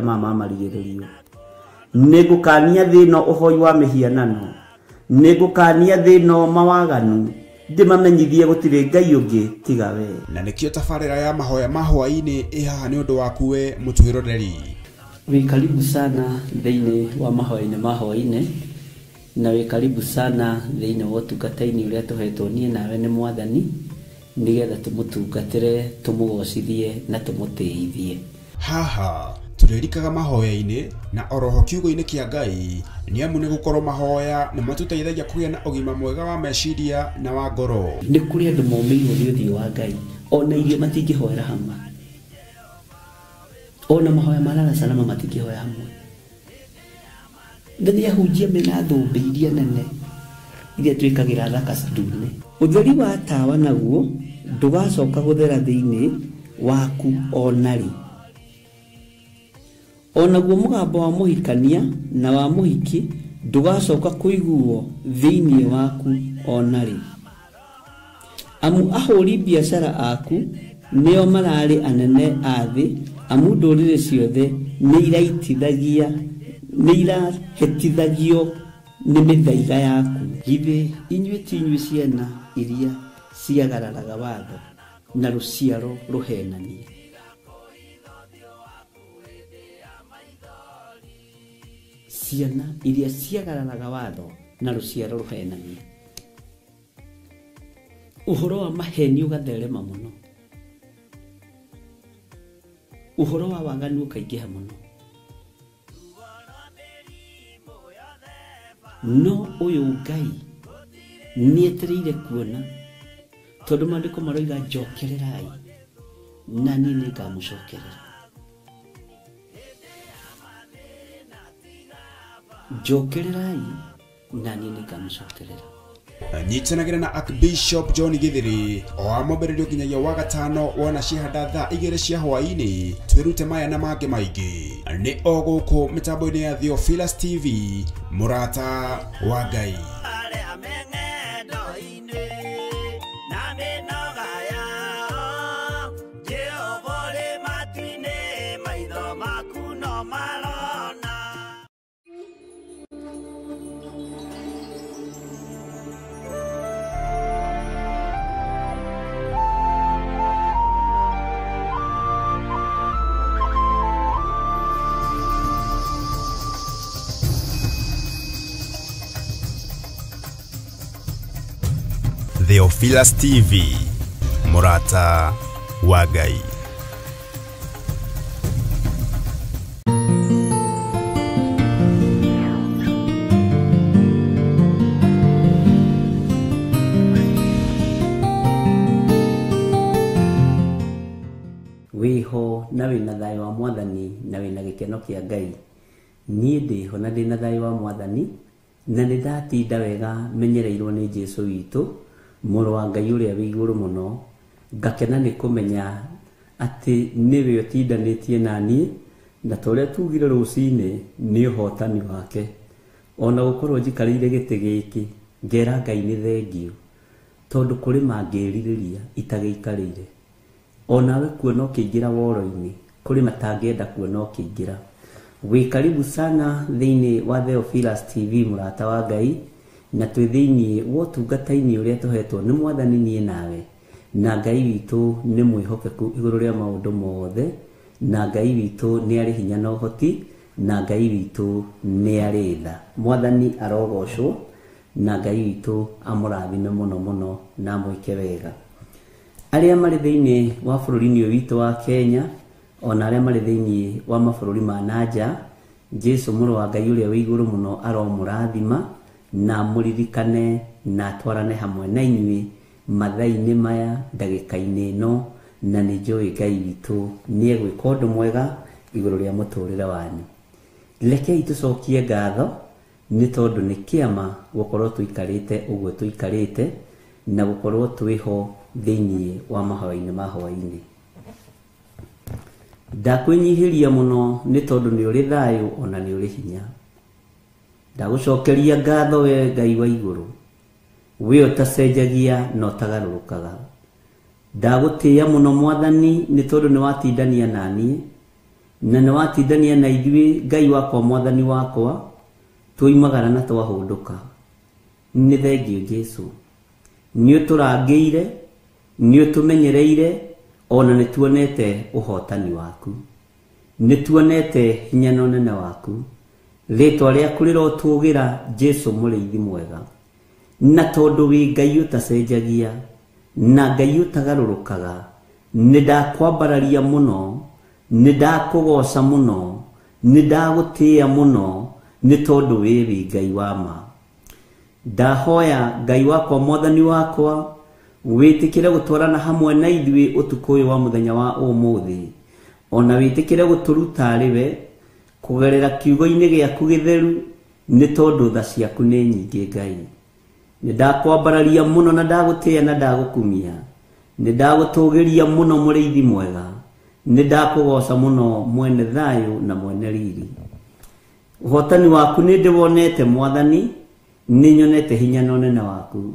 Mahinda ma marigĩrĩrio. Nĩngũkania thĩ ĩno ũhoi wa mĩhianano, nĩngũkania thĩ ĩno mawaganu, ndĩmamenyithie gũtirĩ Ngai ũngĩ tiga we. Na nĩkĩo tabarĩra ya mahoya ma hwaĩ-inĩ ĩ haha nĩ ũndũ waku we mũtwĩroreri. Wĩ karibu sana thĩinĩ wa mahoya-inĩ ma hwaĩ-inĩ, na wĩ karibu sana thĩinĩ wa ũtungata-inĩ ũrĩa tũhetwo niĩ nawe nĩ Mwathani, nĩgetha tũmũtungatĩre, tũmũgocithie na tũmũtĩithie. Haha tũrĩrikaga mahoya-inĩ na oroho kiugo-inĩ kĩa Ngai, nĩ amu nĩ gũkorwo mahoya nĩ matũteithagia kũgĩa na ũgima mwega wa meciria na wa ngoro. Nĩ kũrĩ andũ momĩirwo nĩ ũthiũ wa Ngai, ona irio matingĩhoera hamwe, ona mahoya ma lala salama matingĩhoya hamwe. Na nĩ ahunjia mena thũmbĩ iria nene iria twĩkagĩra thaka ndune. Ũtheri wa tawa naguo ndũgacoka gũthera thĩinĩ waku ona rĩ. Onaguo mũgambo wa mũhikania na wa mũhiki ndũgacoka kũiguo thĩinĩ waku ona rĩ. Amu ahũri biacara aku nĩo mararĩ anene a thĩ, amu ndũrĩrĩ ciothe nĩ irahĩtithagio nĩ mĩthaiga yaku. Githĩ inyuĩ ti inyuĩ ciana iria ciagararaga watho na rũciaro rũhenanie? Ciana iria ciagararaga watho na rũciaro rũhenanie. Ũhoro wa maheni ũgatherema mũno, ũhoro wa waganu ũkaingĩha mũno. No ũyũ Ngai nĩetereire kuona, tondũ maandĩko maroiga njokererai na niĩ nĩngamũcokerera. Njokererai na niĩ nĩngamũcokerera. Nyitanagĩra na Archbishop John Githiri o wa mwambĩrĩrio nginyagia wa gatano wona cihanda thaa 2 cia hwaĩ-inĩ, twĩrute maya na mangĩ maingĩ. Nĩ o gũkũ mĩtambo-inĩ ya Theophilus TV, mũrata wa Ngai. Theophilus TV, mũrata wa Ngai. Wĩho na wĩna thayũ wa Mwathani na wĩna gĩkeno kĩa Ngai. Niĩ ndĩho na ndĩna thayũ wa Mwathani, na nĩ ndatinda wega menyereirwo nĩ Jesũ witũ, mũrũ wa Ngai ũrĩa wĩ igũrũ mũno. Ngakena nĩ kũmenya atĩ nĩwe ũtindanĩtie na niĩ, na ta ũrĩa tugire rũcinĩ nĩ ũhotani wake. Ona gũkorwo njikarĩire gĩtĩ gĩkĩ ngera Ngai nĩ thengiũ, tondũ kũrĩ mangĩrirĩria itagĩikarĩire. Onawe kuona ũkĩingĩra woro-inĩ, kũrĩ matangĩenda kuona ũkĩingĩra. Wĩ karibu sana thĩinĩ wa Theophilus TV, mũrata wa Ngai, na twĩ thĩinĩ wa ũtungata-inĩ ũrĩa tũhetwo nĩ Mwathani niĩ nawe. Na Ngai witũ nĩ mwĩhokeku igũrũ rĩa maũndũ mothe, na Ngai witũ nĩ arĩ hinya na ũhoti, na Ngai witũ nĩ arĩ tha. Mwathani arogocwo, na Ngai witũ amũrathime mũno mũno na amwĩke wega. Arĩa marĩ thĩinĩ wa bũrũri-inĩ ũyũ witũ wa Kenya, ona arĩa marĩ thĩinĩ wa mabũrũri ma nanja, Jesũ mũrũ wa Ngai ũrĩa wĩ igũrũ mũno aromũrathima na mũririkane na atwarane hamwe na inyuĩ mathaa-inĩ maya, ndagĩka-inĩ ĩno, na nĩ njũĩ Ngai witũ nĩ egwĩka ũndũ mwega igũrũ rĩa mũtũrĩre wanyu. Rekei tũcokie ngatho nĩ tondũ nĩ kĩama gũkorwo tũikarĩte ũguo tũikarĩte na gũkorwo twĩho thĩinĩ wa mahoya-inĩ ma hwaĩ-inĩ. Ndakwĩnyihĩria mũno nĩ tondũ nĩ ũrĩ thayũ ona nĩ ũrĩ hinya. Ndagũcokeria ngatho we Ngai wa igũrũ, we ũtacenjagia na ũtagarũrũkaga. Ndagũtĩĩa mũno Mwathani nĩ tondũ nĩ watindania na niĩ, Na nĩ watindania na ithuĩ Ngai wakwa Mwathani wakwa, twoimagara na twahũndũka. Nĩ thengio Jesu, nĩ ũtũrangĩire, nĩ ũtũmenyereire, ona nĩ tuonete ũhotani waku, nĩ tuonete hinya na ũnene waku. Rĩtwa rĩaku rĩrotũgĩra Jesu mũrĩithi mwega. Na tondũ wĩ Ngai ũtacenjagia na Ngai ũtagarũrũkaga, nĩ ndakwambararia mũno, nĩ ndakũgoca mũno, nĩ ndagũtĩĩa mũno, nĩ tondũ wĩ Ngai wa ma. Ndahoya Ngai wakwa Mwathani wakwa, wĩtĩkĩre gũtwarana hamwe na ithuĩ ũtukũ ũyũ wa mũthenya wa ũmũthĩ, ona wĩtĩkĩre gũtũruta arĩ we kũgerera kiugo-inĩ gĩaku gĩtheru, nĩ tondũ tha ciaku nĩ nyingĩ Ngai. Nĩ ndakwambararia mũno na ndagũtĩĩa na ndagũkumia, nĩ ndagũtũgĩria mũno mũrĩithi mwega, nĩ ndakũgoca mũno mwene thayũ na mwene riri. Ũhotani waku nĩ ndĩwonete Mwathani, nĩ nyonete hinya na ũnene waku.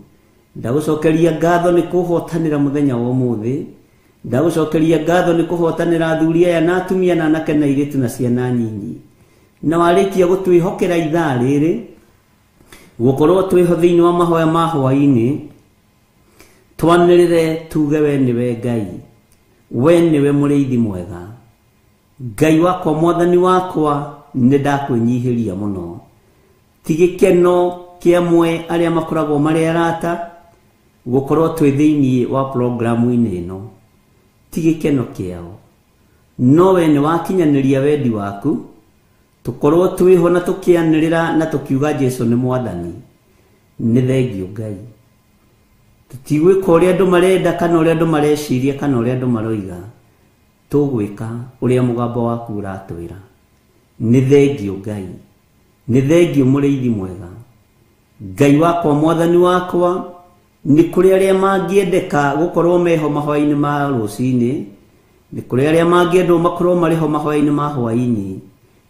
Ndagũcokeria ngatho nĩ kũhotanĩra mũthenya wa ũmũthĩ, ndagũcokeria ngatho nĩ kũhotanĩra athuri aya na atumia na anake na airĩtu na ciana nyinyi. Na warĩkia gũtwĩhokera ithaa rĩrĩ, gũkorwo twĩho thĩinĩ wa mahoya ma hwaĩ-inĩ, twanĩrĩre tuge we nĩwe Ngai, we nĩwe mũrĩithi mwega. Ngai wakwa Mwathani wakwa, nĩ ndakwĩnyihĩria mũno. Ti gĩkeno kĩa amwe arĩa makoragwo marĩ arata gũkorwo twĩ thĩinĩ wa programu-inĩ ĩno, ti gĩkeno kĩao, no we nĩ wakinyanĩria wendi waku, tũkorwo twĩho na tũkĩanĩrĩra na tũkiuga Jesu nĩ Mwathani. Nĩ thengio Ngai. Tũtigwĩka ũrĩa andũ marenda kana ũrĩa andũ mareciria kana ũrĩa andũ maroiga, tũgwĩka ũrĩa mũgambo waku ũratwĩra. Nĩ thengio Ngai, nĩ thengio mũrĩithi mwega. Ngai wakwa Mwathani wakwa, nĩ kũrĩ arĩa mangĩendeka gũkorwo meho mahoya-inĩ ma rũcinĩ, nĩ kũrĩ arĩa mangĩendwo makorwo marĩ ho mahoya-inĩ ma hwaĩ-inĩ,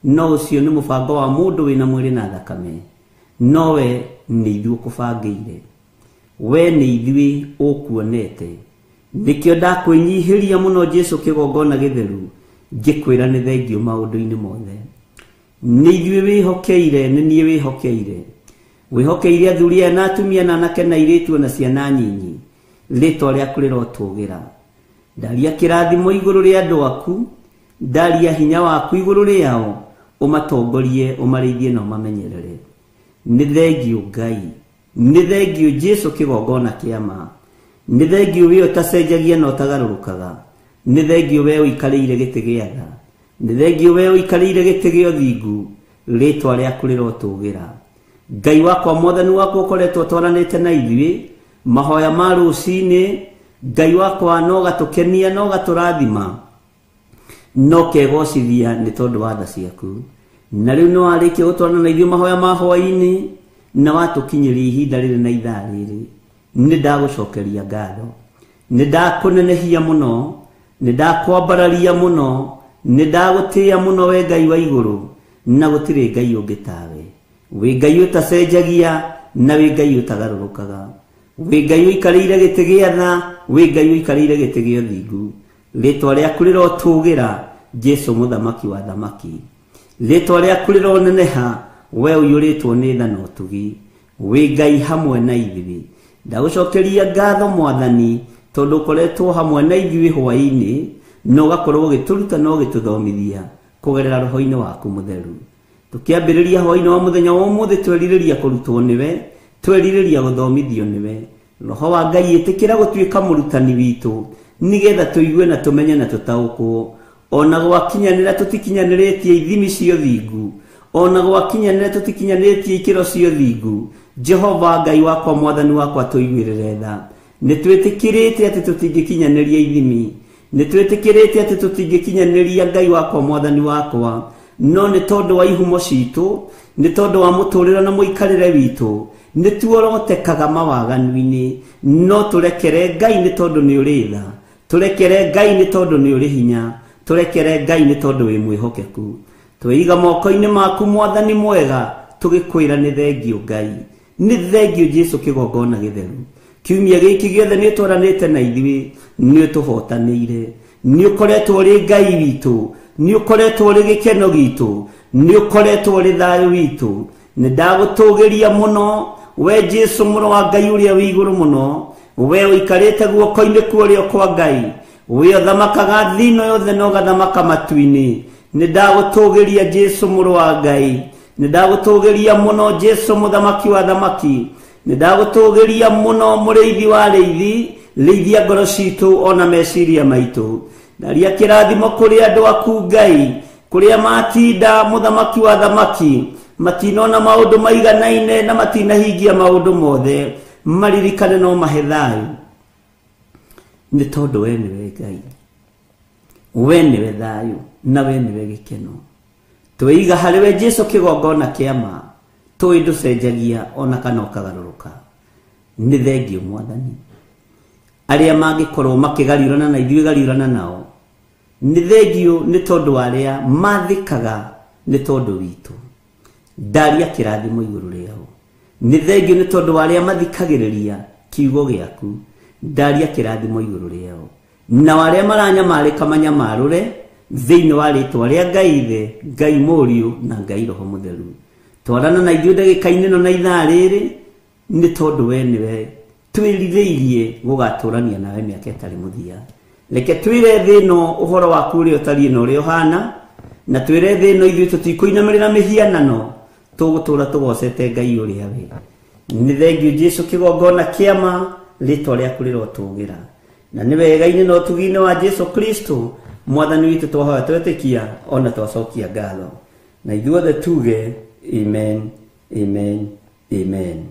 no ũcio nĩ mũbango wa mũndũ wĩna mwĩrĩ na thakame, no we nĩ ithuĩ ũkũbangĩire, we nĩ ithuĩ ũkuonete. Nĩkĩo ndakwĩnyihĩria mũno Jesu kĩgongona gĩtheru, ngĩkwĩra nĩ thengio maũndũ-inĩ mothe. Nĩ ithuĩ wĩhokeire, nĩ niĩ wĩhokeire, wĩhokeire athuri aya na atumia na anake na airĩtu na ciana nyinyi, rĩtwa rĩaku rĩrotũgĩra. Ndaria kĩrathimo igũrũ rĩa andũ aku, ndaria hinya waku igũrũ rĩao, ũmatongorie, ũmarĩithie na ũmamenyerere. Nĩ thengio Ngai, nĩ thengio Jesu kĩgongona kĩa ma, nĩ thengio we ũtacenjagia na ũtagarũrũkaga, nĩ thengio we ũikarĩire gĩtĩ gĩa tha, nĩ thengio we ũikarĩire gĩtĩ gĩa ũthingu, rĩtwa rĩaku rĩrotũgĩra. Ngai wakwa Mwathani wakwa, ũkoretwo ũtwaranĩte na ithuĩ mahoya ma rũcinĩ, Ngai wakwa no gatũkenia no gatũrathima, no kegocithia nĩ tondũ wa tha ciaku. Na rĩu nĩ warĩkia gũtwarana na ithuĩ mahoya ma hwaĩ-inĩ, na watũkinyĩria ihinda rĩrĩ na ithaa rĩrĩ, nĩ ndagũcokeria ngatho, nĩ ndakũnenehia mũno, nĩ ndakwambararia mũno, nĩ ndagũtĩĩa mũno we Ngai wa igũrũ, na gũtirĩ Ngai ũngĩ tawe. Wĩ Ngai ũtacenjagia na wĩ Ngai ũtagarũrũkaga, wĩ Ngai ũikarĩire gĩtĩ gĩa tha, wĩ Ngai ũikarĩire gĩtĩ gĩa ũthingu. Rĩtwa rĩaku rĩrotũgĩra Jesu mũthamaki wa thamaki, rĩtwa rĩaku rĩroneneha we ũiyũrĩtwo nĩ tha na ũtugi, wĩ Ngai hamwe na ithuĩ. Ndagũcokeria ngatho Mwathani, tondũ ũkoretwo hamwe na ithuĩ hwaĩ-inĩ, na ũgakorwo ũgĩtũruta na ũgĩtũthomithia kũgerera roho-inĩ waku mũtheru. Tũkĩambĩrĩria hwaĩ-inĩ wa mũthenya wa ũmũthĩ, twerirĩria kũrutwo nĩwe, twerirĩria gũthomithio nĩwe. Roho wa Ngai ĩtĩkĩra gũtuĩka mũrutani witũ, nĩgetha tũigue na tũmenye na tũtaũkwo. Ona gwakinyanĩra tũtikinyanĩrĩtie ithimi cia ũthingu, ona gwakinyanĩra tũtikinyanĩrĩtie ikĩro cia ũthingu, Jehova Ngai wakwa Mwathani wakwa, tũiguĩrĩre tha. Nĩ twĩtĩkĩrĩte atĩ tũtingĩkinyanĩria ithimi, nĩ twĩtĩkĩrĩte atĩ tũtingĩkinyanĩria Ngai wakwa Mwathani wakwa, no nĩ tondũ wa ihumo citũ, nĩ tondũ wa mũtũrĩre na mũikarĩre witũ, nĩ tuorotekaga mawaganu-inĩ, no tũrekere Ngai nĩ tondũ nĩ ũrĩ tha, tũrekere Ngai nĩ tondũ nĩ ũrĩ hinya, tũrekere Ngai nĩ tondũ wĩ mwĩhokeku. Twĩiga moko-inĩ maku Mwathani mwega, tũgĩkwĩra nĩ thengio Ngai, nĩ thengio Jesu kĩgongona gĩtheru. Kiumia gĩkĩ gĩothe nĩ ũtwaranĩte na ithuĩ, nĩ ũtũhotanĩire, nĩ ũkoretwo ũrĩ Ngai witũ, Nĩ ũkoretwo ũrĩ gĩkeno gitũ, nĩ ũkoretwo ũrĩ thayũ witũ. Nĩ ndagũtũgĩria mũno we Jesu mũrũ wa Ngai ũrĩa wĩ igũrũ mũno, we ũikarĩte guoko-inĩ kwa ũrĩo kwa Ngai, we ũthamakaga thĩ ĩno yothe na ũgathamaka matu-inĩ. Nĩ ndagũtũgĩria Jesu mũrũ wa Ngai, nĩ ndagũtũgĩria mũno Jesu mũthamaki wa thamaki, nĩ ndagũtũgĩria mũno mũrĩithi wa arĩithi, rĩithia ngoro citũ ona meciria maitũ. Ndaria kĩrathimo kũrĩ andũ aku Ngai, kũrĩa matinda mũthamaki wa thamaki, matinona maũndũ maiganaine na matinahingia maũndũ mothe, maririkane no mahe thayũ, nĩ tondũ we nĩwe Ngai, we nĩwe thayũ na we nĩwe gĩkeno. Tweiga harĩ we Jesu kĩgongona kĩa ma, tũĩ ndũcenjagia ona kana ũkagarũrũka. Nĩ thengio Mwathani. Arĩa mangĩkorwo makĩgariũrana na ithuĩ gariũrana nao, nĩ thengio nĩ tondũ wa arĩa mathĩkaga nĩ tondũ witũ. Ndaria kĩrathimo igũrũ rĩao. Nĩ thengio nĩ tondũ wa arĩa mathikagĩrĩria kiugo gĩaku. Ndaria kĩrathimo igũrũ rĩao. Na arĩa maranyamarĩka manyamarũre thĩinĩ wa rĩtwa rĩa Ngai Ithe, Ngai Mũriũ na Ngai Roho Mũtheru. Twarana na ithuĩ ndagĩka-inĩ ĩno na ithaa rĩrĩ, nĩ tondũ we nĩwe twĩrirĩirie gũgatũrania nawe mĩaka ĩtarĩ mũthia. Reke twĩre thĩ ĩno ũhoro waku ũrĩa ũtariĩ na ũrĩa ũhana, na twĩre thĩ ĩno ithuĩ tũtikũinamĩrĩra mĩhianano, tũgũtũra tũgocete Ngai ũrĩa we. Nĩ thengio Jesu kĩgongona kĩa ma, rĩtwa rĩaku rĩrotũgĩra. Na nĩ wega-inĩ na ũtugi-inĩ wa Jesu Kristo Mwathani witũ twahoya twetĩkia ona twacokia ngatho. Na ithuothe tuge amen, amen, amen.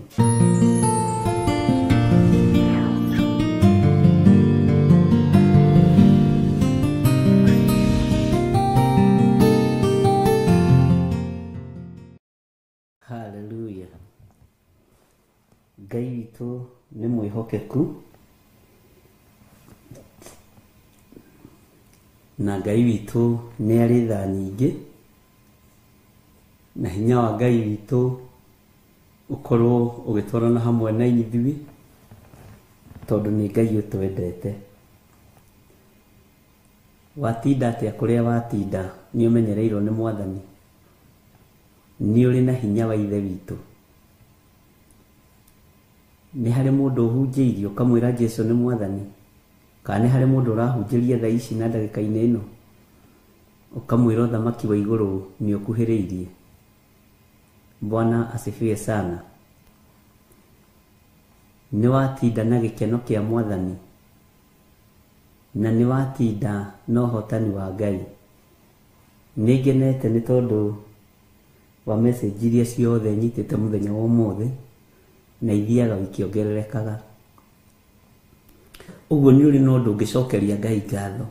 Hallelujah. Ngai witũ nĩ mwĩhokeku, na Ngai witũ nĩ arĩ tha nyingĩ, na hinya wa Ngai witũ ũkorwo ũgĩtwarana hamwe na ithuĩ, tondũ nĩ Ngai ũtwendete. Watinda atĩa kũrĩa watinda, nĩ ũmenyereirwo nĩ Mwathani, nĩ ũrĩ na hinya wa Ithe witũ. Nĩ harĩ mũndũ ũhunjĩirie ũkamwĩra Jesu nĩ Mwathani, kana nĩ harĩ mũndũ ũrahunjĩria thaa ici na ndagĩka-inĩ ĩno ũkamwĩra ũthamaki wa igũrũ nĩ ũkuhĩrĩirie. Bwana asifiwe sana. Nĩ watinda na gĩkeno kĩa Mwathani, na nĩ watinda na ũhotani wa Ngai. Nĩ ngenete nĩ tondũ wa message iria ciothe nyitĩte mũthenya wa ũmũthĩ, na ithiaga ikĩongererekaga. Ũguo nĩ ũrĩ na ũndũ ũngĩcokeria Ngai ngatho.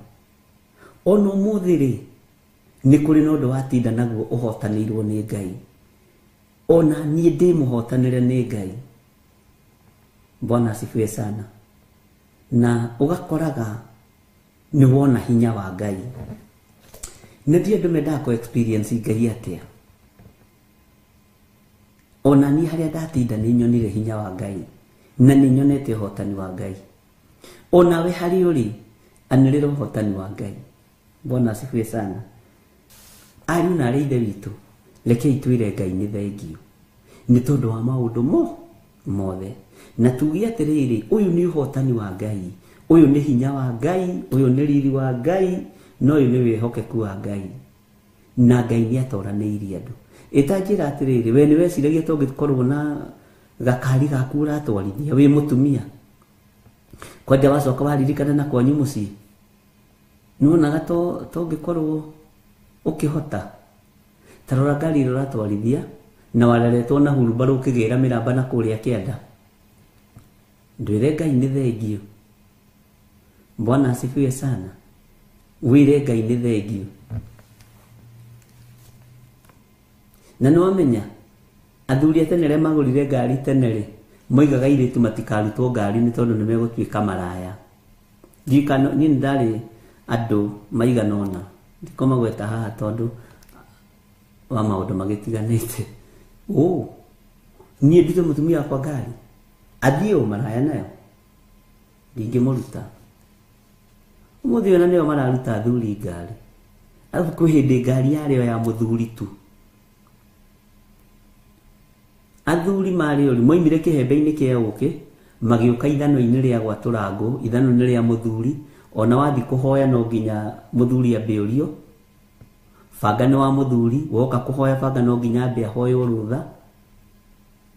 Ona ũmũthĩ rĩ, nĩ kũrĩ na ũndũ watinda naguo ũhotanĩirwo nĩ Ngai. Ona niĩ ndĩ mũhotanĩre nĩ Ngai. Bwana asifiwe sana. Na ũgakoraga nĩ wona hinya wa Ngai. Nĩ ndiĩ andũ mendaga kũ experience Ngai atĩa. Ona niĩ harĩa ndatinda nĩ nyonire hinya wa Ngai, na nĩ nyonete ũhotani wa Ngai. Ona we harĩ ũrĩ, anĩrĩra ũhotani wa Ngai. Bwana asifiwe sana. Ariũ na arĩ Ithe witũ, rekei twĩre Ngai nĩ thengio nĩ tondũ wa maũndũ mothe, na tuge atĩrĩrĩ, ũyũ nĩ ũhotani wa Ngai, ũyũ nĩ hinya wa Ngai, ũyũ nĩ riri wa Ngai, na ũyũ nĩ wĩhokeku wa Ngai. Na Ngai nĩ atoranĩirie andũ. Ĩtanjĩra atĩrĩrĩ, we nĩ weciragia tũngĩkorwo na gakari gaku ũratwarithia wĩ mũtumia, kwanja wacoka waririkana na kwanyu mũciĩ, nĩwonaga tũngĩkorwo ũkĩhota. Ta rora ngari ĩrĩa ũratwarithia na wareretwo na hurumbarũ ũkĩgĩra mĩramba na kũrĩa kĩanda. Ndwĩre Ngai nĩ thengio. Bwana asifiwe sana. Wĩre Ngai nĩ thengio. Na nĩ wamenya athuri a tene arĩa magũrire ngari tene rĩ, moigaga airĩtu matikarutwo ngari nĩ tondũ nĩ megũtuĩka maraya. Ndirikana niĩ nĩ ndarĩ andũ maigana ũna, ndikomagweta haha tondũ wa maũndũ magĩtiganĩte. Niĩ ndute mũtumia wakwa ngari athiĩ ũ maraya nayo, ndingĩmũruta. Ũmũthĩ ona nĩo mararuta athuri ngari. Arabu kwĩ hĩndĩ ngari yarĩ o ya mũthuri tu. Athuri marĩ ũru moimire kĩhembe-inĩ kĩa ũkĩ magĩũka ithanwa-inĩ rĩa gwatũra ngũ, ithanwa nĩ rĩa mũthuri, ona wathi kũhoya no nginya mũthuri ambe ũrio. Banga nĩ wa mũthuri, woka kũhoya banga no nginya ambe ahoywo rũtha.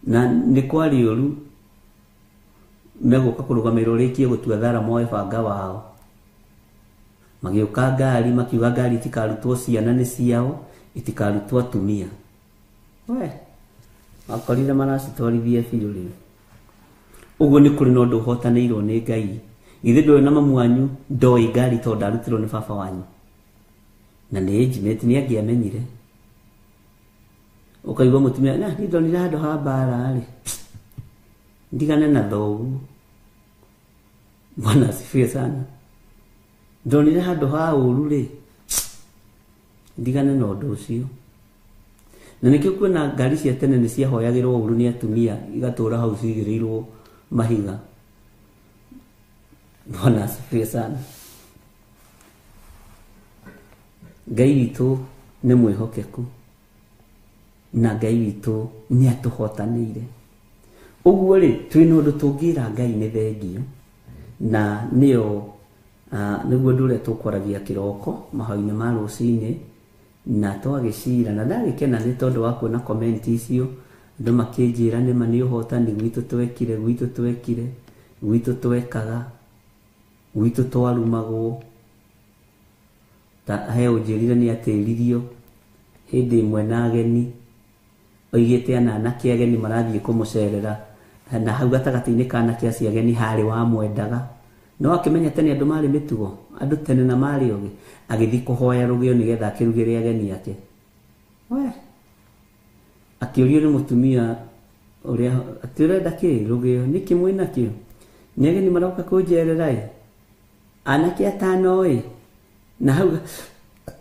Na nĩ kwarĩ ũru megũka kũrũgamĩrĩra ũrĩkie gũtua thara moe banga wao. Magĩũka ngari makiuga ngari itikarutwo ciana nĩ ciao, itikarutwo atumia. We wakorire maracitwarithia biũ rĩu. Ũguo nĩ kũrĩ na ũndũ ũhotanĩirwo nĩ Ngai. Githĩ ndũĩ na mamu wanyu ndoĩ ngari tondũ ndarutirwo nĩ baba wanyu. Na nĩ age mate nĩ angĩamenyire. Ũkaigua mũtumia, na niĩ ndonire handũ ha mbara rĩ, ndigane na thoguo. Bwana asifiwe sana. Ndonire handũ ha ũru rĩ, ndigane na ũndũ ũcio. Na nĩkĩo kuona ngari cia tene nĩ ciahoyagĩrwo ũru nĩ atumia igatũra hau cigĩrĩirwo mahiga. Bwana asifiwe sana. Ngai witũ nĩ mwĩhokeku na Ngai witũ nĩ atũhotanĩire. Ũguo rĩ, twĩna ũndũ tũngĩra Ngai nĩ thengio, na nĩyo nĩguo ũndũ ũrĩa tũkwaragia kĩroko mahoya-inĩ ma rũcinĩ, na twagĩcira na ndagĩkena nĩ tondũ wa kuona comment icio andũ makĩnjĩra nĩma nĩ ũhotani gwitũ twekire, gwitũ twekire, gwitũ twekaga, gwitũ twarumagwo. Ta he ũnjĩrire nĩ atĩririo hĩndĩ ĩmwe na ageni, oigĩte ana anake ageni marathiĩ kũmũcerera, na hau gatagatĩ-inĩ ka anake acio ageni harĩ wamwendaga. No akĩmenya tene andũ marĩ mĩtugo, andũ tene na marĩ ogĩ, agĩthiĩ kũhoya rũgĩo nĩgetha akĩrugĩre ageni ake. We akĩũrio nĩ mũtumia ũrĩa atĩ ũrenda kĩ rũgĩo, nĩkĩ mwĩna kĩo? Nĩ ageni maroka kũnjerera ĩ, anake atano ĩ, na hau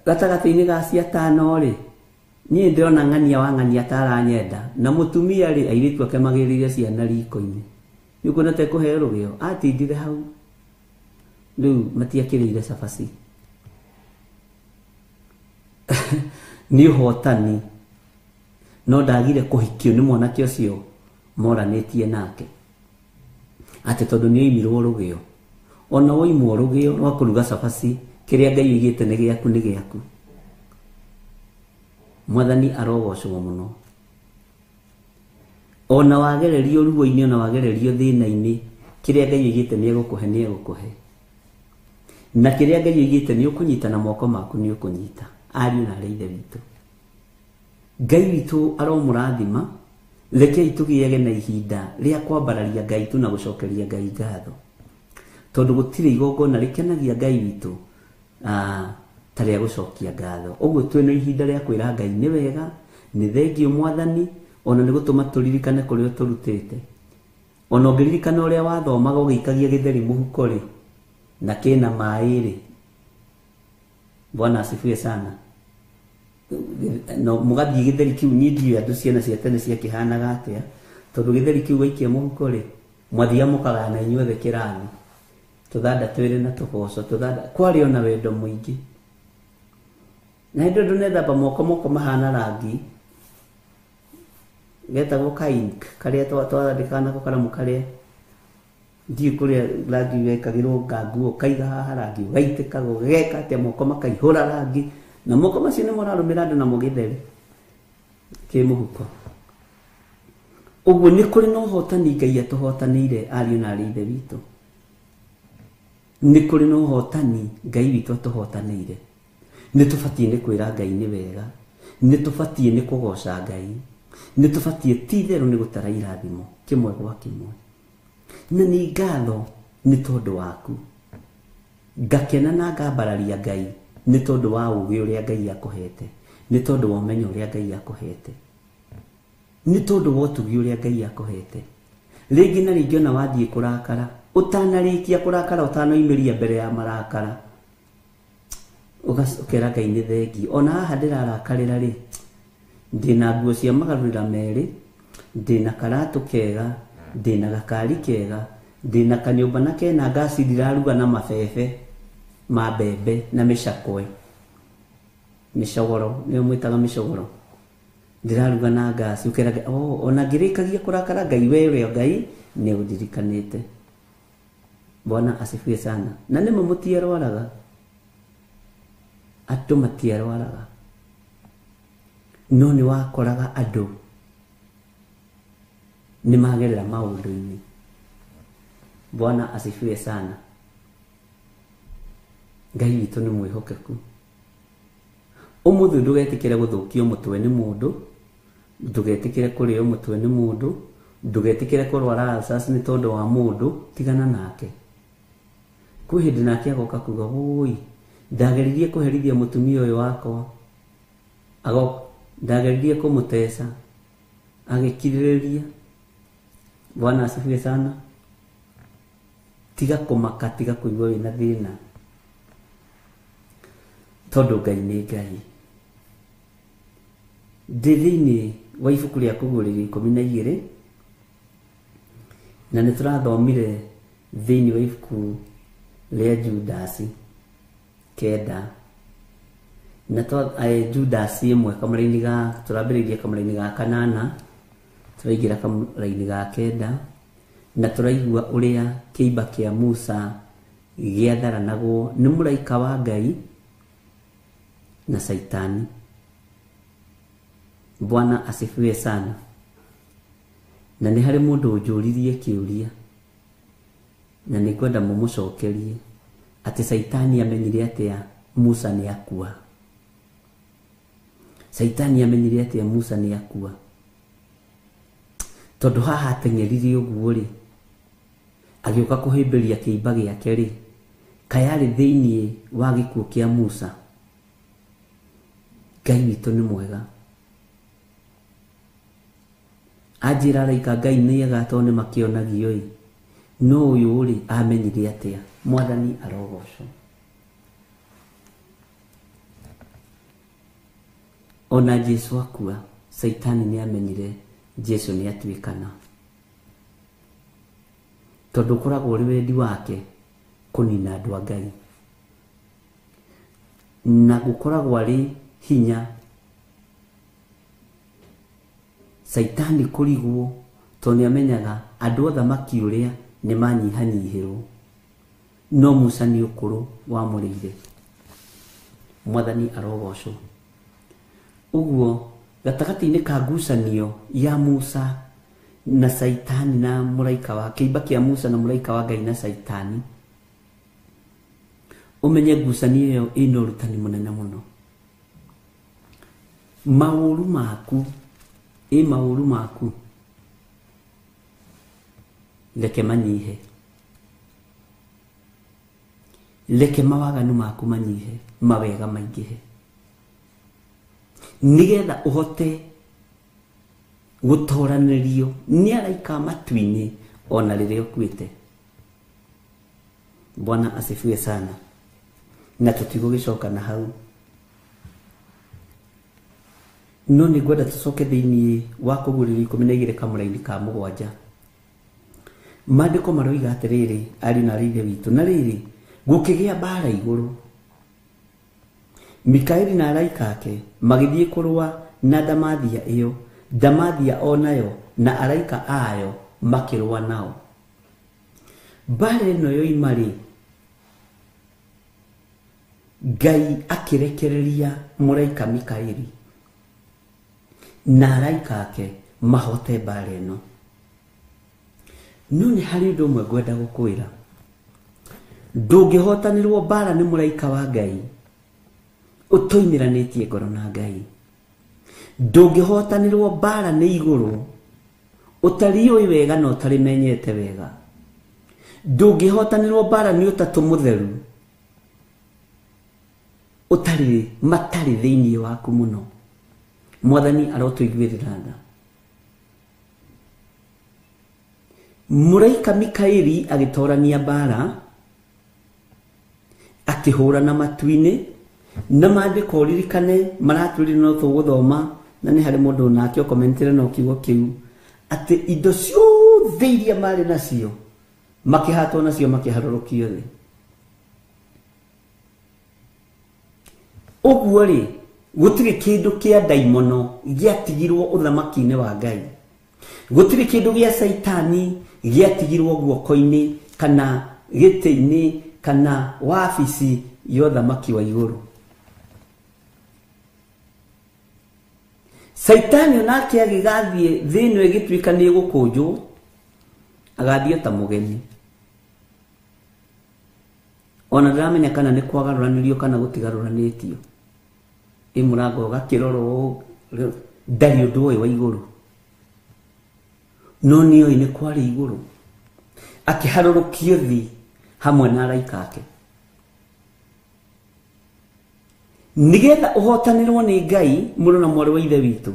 gatagatĩ-inĩ ga acio atano rĩ, niĩ ndĩrona ng'ania wa ng'ania ataranyenda, na mũtumia rĩ, airĩtu ake magĩrĩire ciana riko-inĩ. Nĩ ũkuona ta ekũheo rũgĩo? Atindire hau. Rĩu matiakĩrĩire cabaci. Nĩ ũhotani, no ndagire kũhikio nĩ mwanake ũcio moranĩtie nake, atĩ tondũ nĩ oimirwo rũgĩo. Ona woimwo rũgĩo rwa kũruga cabaci, kĩrĩa Ngai oigĩte nĩ gĩaku nĩ gĩaku. Mwathani arogocwo mũno. Ona wagererio ruo-inĩ, ona wagererio thĩna-inĩ, kĩrĩa Ngai oigĩte nĩ egũkũhe, nĩ egũkũhe. Na kĩrĩa Ngai oigĩte nĩ ũkũnyita na moko maku nĩ ũkũnyita. Ariũ na arĩ Ithe witũ, Ngai witũ aromũrathima. Rekei tũgĩage na ihinda rĩa kwambararia Ngai tu na gũcokeria Ngai ngatho, tondũ gũtirĩ igongona rĩkenagia Ngai witũ ta rĩa gũcokia ngatho. Ũguo twĩna ihinda rĩa kwĩra Ngai nĩ wega, nĩ thengio Mwathani, ona nĩ gũtũma tũririkane kũrĩa ũtũrutĩte. Ona ũngĩririkana ũrĩa wathomaga ũgĩikagia gĩtheri mũhuko rĩ, na kĩna maĩ rĩ, Bwana asifiwe sana. No mũgathiĩ gĩtheri kĩu, niĩ ndiũĩ andũ ciana cia tene ciakĩhanaga atĩa, tondũ gĩtheri kĩu waikia mũhuko rĩ, mwathiaga mũkagayana inyuothe kĩrathi, tũthanda twĩrĩ na tũboco, tũthanda, kwarĩ ona wendo mũingĩ. Na hĩndĩ ĩyo ndũnethamba moko, moko mahana rangi getagwo ka ink, karĩa twandĩkaga nako karamu karĩa ndiũĩ kũrĩa rangi wekagĩrwo nganguo, ũkaiga haha rangi ũgaitĩka, ũgeka atĩa, moko makaihũra rangi, na moko macio nĩ mararũmĩra andũ namo gĩtheri kĩ mũhuko. Ũguo nĩ kũrĩ na ũhotani Ngai atũhotanĩire, ariũ na arĩ Ithe witũ. Nĩ kũrĩ na ũhotani Ngai witũ atũhotanĩire. Nĩ tũbatiĩ nĩ kwĩra Ngai nĩ wega, nĩ tũbatiĩ nĩ kũgoca Ngai, nĩ tũbatiĩ ti itherũ nĩ gũtara irathimo kĩmwe gwa kĩmwe. Na nĩ ngatho nĩ tondũ waku, ngakena na ngambararia Ngai nĩ tondũ wa ũũgĩ ũrĩa Ngai akũhete, nĩ tondũ wa ũmenyo ũrĩa Ngai akũhete, nĩ tondũ wa ũtugi ũrĩa Ngai akũhete. Rĩngĩ na rĩngĩ ona wathiĩ kũrakara, ũtanarĩkia kũrakara, ũtanoimĩria mbere ya marakara, ũkera Ngai nĩ thengi. Ona haha ndĩrarakarĩra rĩ, ndĩna nguo cia magarũrĩra merĩ, ndĩna karatũ kega, ndĩna gakari kega, ndĩna kanyũmba na kena ngaci ndiraruga na mabebe ma mbembe na mĩcakwe. Mĩcogoro nĩyo mwĩtaga mĩcogoro, ndĩraruga na ngasi, ũkera Ngai, oh, ona ngĩrĩkagia kũrakara Ngai, we ũrĩa Ngai nĩ ũndirikanĩte. Bwana asifiwe sana. Na nĩmo mũtiarwaraga, andũ matiarwaraga, no nĩ wakoraga andũ nĩ magerera maũndũ-inĩ. Bwana asifiwe sana. Ngai witũ nĩ mwĩhokeku. Ũmũthĩ ndũgetĩkĩre gũthũkio mũtwe nĩ mũndũ, ndũgetĩkĩre kũrĩo mũtwe nĩ mũndũ, ndũgetĩkĩre kũrwara ulcers nĩ tondũ wa mũndũ, tigana nake. Kwĩ hĩndĩ nake agoka kuga, wũi, ndageririe kũherithia mũtumia ũyũ wakwa, agoka ndageririe kũmũteca, agĩkirĩrĩria. Bwana asifiwe sana. Tiga kũmaka, tiga kũigua wĩna thĩna, tondũ Ngai nĩ Ngai. Ndĩ thĩinĩ wa ibuku rĩa Kũguũrĩrio 12, na nĩ tũrathomire thĩinĩ wa ibuku rĩa Judasi 9, na Judasi 1 kamũraini ga tũrambĩrĩirie kamũraini ga 8, tũraingĩra kamũraini ga 9, na tũraigua ũrĩa kĩimba kĩa Musa gĩatharanagwo nĩ mũraika wa Ngai na Saitani. Bwana asifiwe sana. Na nĩ harĩ mũndũ ũnjũririe kĩũria, na nĩ ngwenda mũmũcokerie atĩ Saitani amenyire atĩa Musa nĩ akua. Saitani amenyire atĩa Musa nĩ akua, tondũ haha ateng'erire ũguo rĩ, agĩũka kũhĩmbĩria kĩimba gĩake rĩ, kayarĩ thĩinĩ wa gĩkuũ kĩa Musa. Ngai witũ nĩ mwega. Anjĩra araika Ngai nĩ ega tondũ nĩ makĩonagio ĩ, no ũyũ rĩ amenyire atĩa? Mwathani arogocwo. Ona Jesu akua, Saitani nĩ amenyire Jesu nĩ atuĩkana, tondũ ũkoragwo ũrĩ wendi wake kũnina andũ a Ngai, na gũkoragwo arĩ hinya Saitani kũrigwo, tondũ nĩ amenyaga andũ othamaki ũrĩa nĩ manyihanyihĩrwo, no Musa nĩ ũkũrũ wamũrĩire. Mwathani arogocwo. Ũguo gatagatĩ-inĩ ka ngucanio ya Musa na Saitani na mũraika wa kĩimba kĩa Musa na mũraika wa Ngai na Saitani, ũmenye ngucanio ĩyo ĩna ũrutani mũnene mũno. Maũru maku, ĩ maũru maku, reke manyihe, reke mawaganu maku manyihe, mawega maingĩhe, nĩgetha ũhote gũtoranĩrio nĩ araika matu-inĩ ona rĩrĩa ũkuĩte. Bwana asifiwe sana. Na tũtigũgĩcoka na hau, no nĩ ngwenda tũcoke thĩinĩ wa Kũguũrĩrio 12 kamũraini ka 7. Maandĩko maroiga atĩrĩrĩ, ariũ na aarĩ a Ithe witũ, na rĩrĩ gũkĩgĩa mbara igũrũ, Mikaeli na araika ake magĩthiĩ kũrũa na ndamathia ĩyo, ndamathia onayo na araika ayo makĩrũa nao. Mbara ĩno yoima rĩ, Ngai akĩrekereria mũraika Mikaeli na araika ake mahote mbara ĩno. No nĩ harĩ ũndũ ũmwe ngwenda gũkwĩra, ndũngĩhotanĩrwo mbara nĩ mũraika wa Ngai ũtoimĩranĩtie ngoro na Ngai. Ndũngĩhotanĩrwo mbara nĩ igũrũ ũtariũĩ wega na ũtarĩmenyete wega. Ndũngĩhotanĩrwo mbara nĩ ũtatũ mũtheru ũtarĩ matarĩ thĩinĩ waku mũno. Mwathani arotũiguĩrĩra tha. Mũraika Mikaeli agĩtorania mbara, akĩhũrana matu-inĩ, na maandĩko ũririkane maratwĩrire no tũgũthoma, na nĩ harĩ mũndũ nake ũkomentire no kiugo kĩu, atĩ indo ciothe iria marĩ nacio makĩhatwo nacio makĩharũrũkio thĩ. Ũguo rĩ, Gũtirĩ kĩndũ kĩa ndaimono gĩatigirwo ũthamaki-inĩ wa Ngai. Gũtirĩ kĩndũ gĩa Caitani gĩatigirwo guoko-inĩ kana gĩtĩ-inĩ kana wabici ya ũthamaki wa igũrũ. Caitani onake agĩgathiĩ thĩ ĩno ĩgĩtuĩka nĩ ĩgũkũnjwo, agathiĩ ta mũgeni. Ona ndaramenya kana nĩ kwagarũranĩrio kana gũtigarũranĩtio. Ĩ mũrango ũgakĩrorwo ndarĩ ũndũ ũyũ wa igũrũ, no nĩoĩ nĩ kwarĩ igũrũ. Akĩharũrũkio thĩ hamwe na araika ake. Nĩgetha ũhotanĩrwo nĩ Ngai, mũrũ na mwarĩ wa Ithe witũ,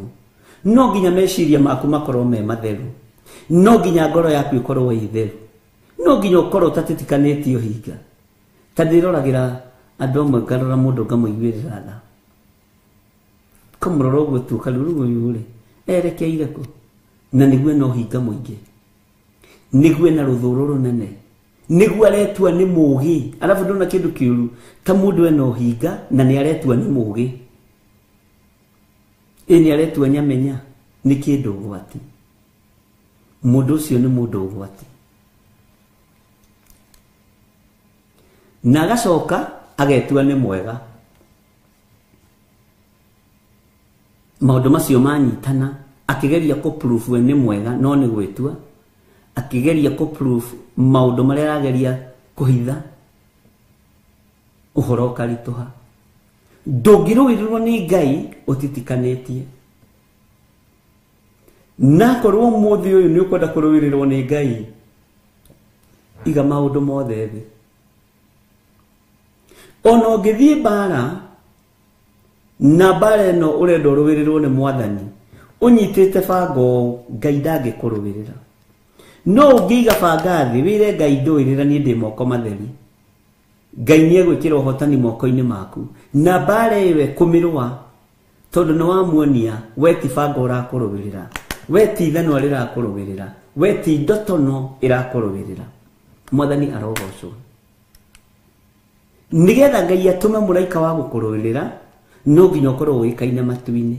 no nginya meciria maku makorwo me matheru, no nginya ngoro yaku ĩkorwo ĩ theru, no nginya ũkorwo ũtatitikanĩtie ũhinga. Ta ndĩroragĩra andũ amwe ngarora mũndũ ngamũiguĩrĩra tha, kamũrora ũguo tu ũkarigwo rĩu ũyũ rĩ erekeire kũ, na nĩguo ena ũhinga mũingĩ, nĩguo ena rũthũũro rũnene, nĩguo aretua nĩ mũũgĩ. Arabu ndona kĩndũ kĩũru ta mũndũ ena ũhinga na nĩ aretua nĩ mũũgĩ, ĩ nĩ aretua nyamenya, nĩ kĩndũ ũgwati. Mũndũ ũcio nĩ mũndũ ũgwati. Na agacoka agetua nĩ mwega. Maũndũ macio manyitana, akĩgeria kũ-proof we nĩ mwega no nĩ gwĩtua, akĩgeria kũ-proof maũndũ marĩa arageria kũhitha, ũhoro ũkaritũha. Ndũngĩrũĩrĩrwo nĩ Ngai ũtitikanĩtie. Na korwo ũmũthĩ ũyũ nĩ ũkwenda kũrũĩrĩrwo nĩ Ngai, iga maũndũ mothe thĩ. Ona ũngĩthiĩ mbara, na mbara ĩno ũrenda ũrũĩrĩrwo nĩ Mwathani, ũnyitĩte banga ũũ, Ngai ndangĩkũrũĩrĩra. No ũngĩiga banga thĩ, wĩre Ngai ndũĩrĩra niĩ ndĩ moko matheri, Ngai nĩ egwĩkĩra ũhotani moko-inĩ maku. Na mbara ĩyo ekũmĩrũa, tondũ nĩ wamuonia we ti banga ũrakũrũĩrĩra, we ti ithanwa rĩrakũrũĩrĩra, we ti ndotono ĩrakũrũĩrĩra. Mwathani arogocwo. Nĩgetha Ngai atũme mũraika wa gũkũrũĩrĩra, no nginya ũkorwo ũĩkaine matu-inĩ.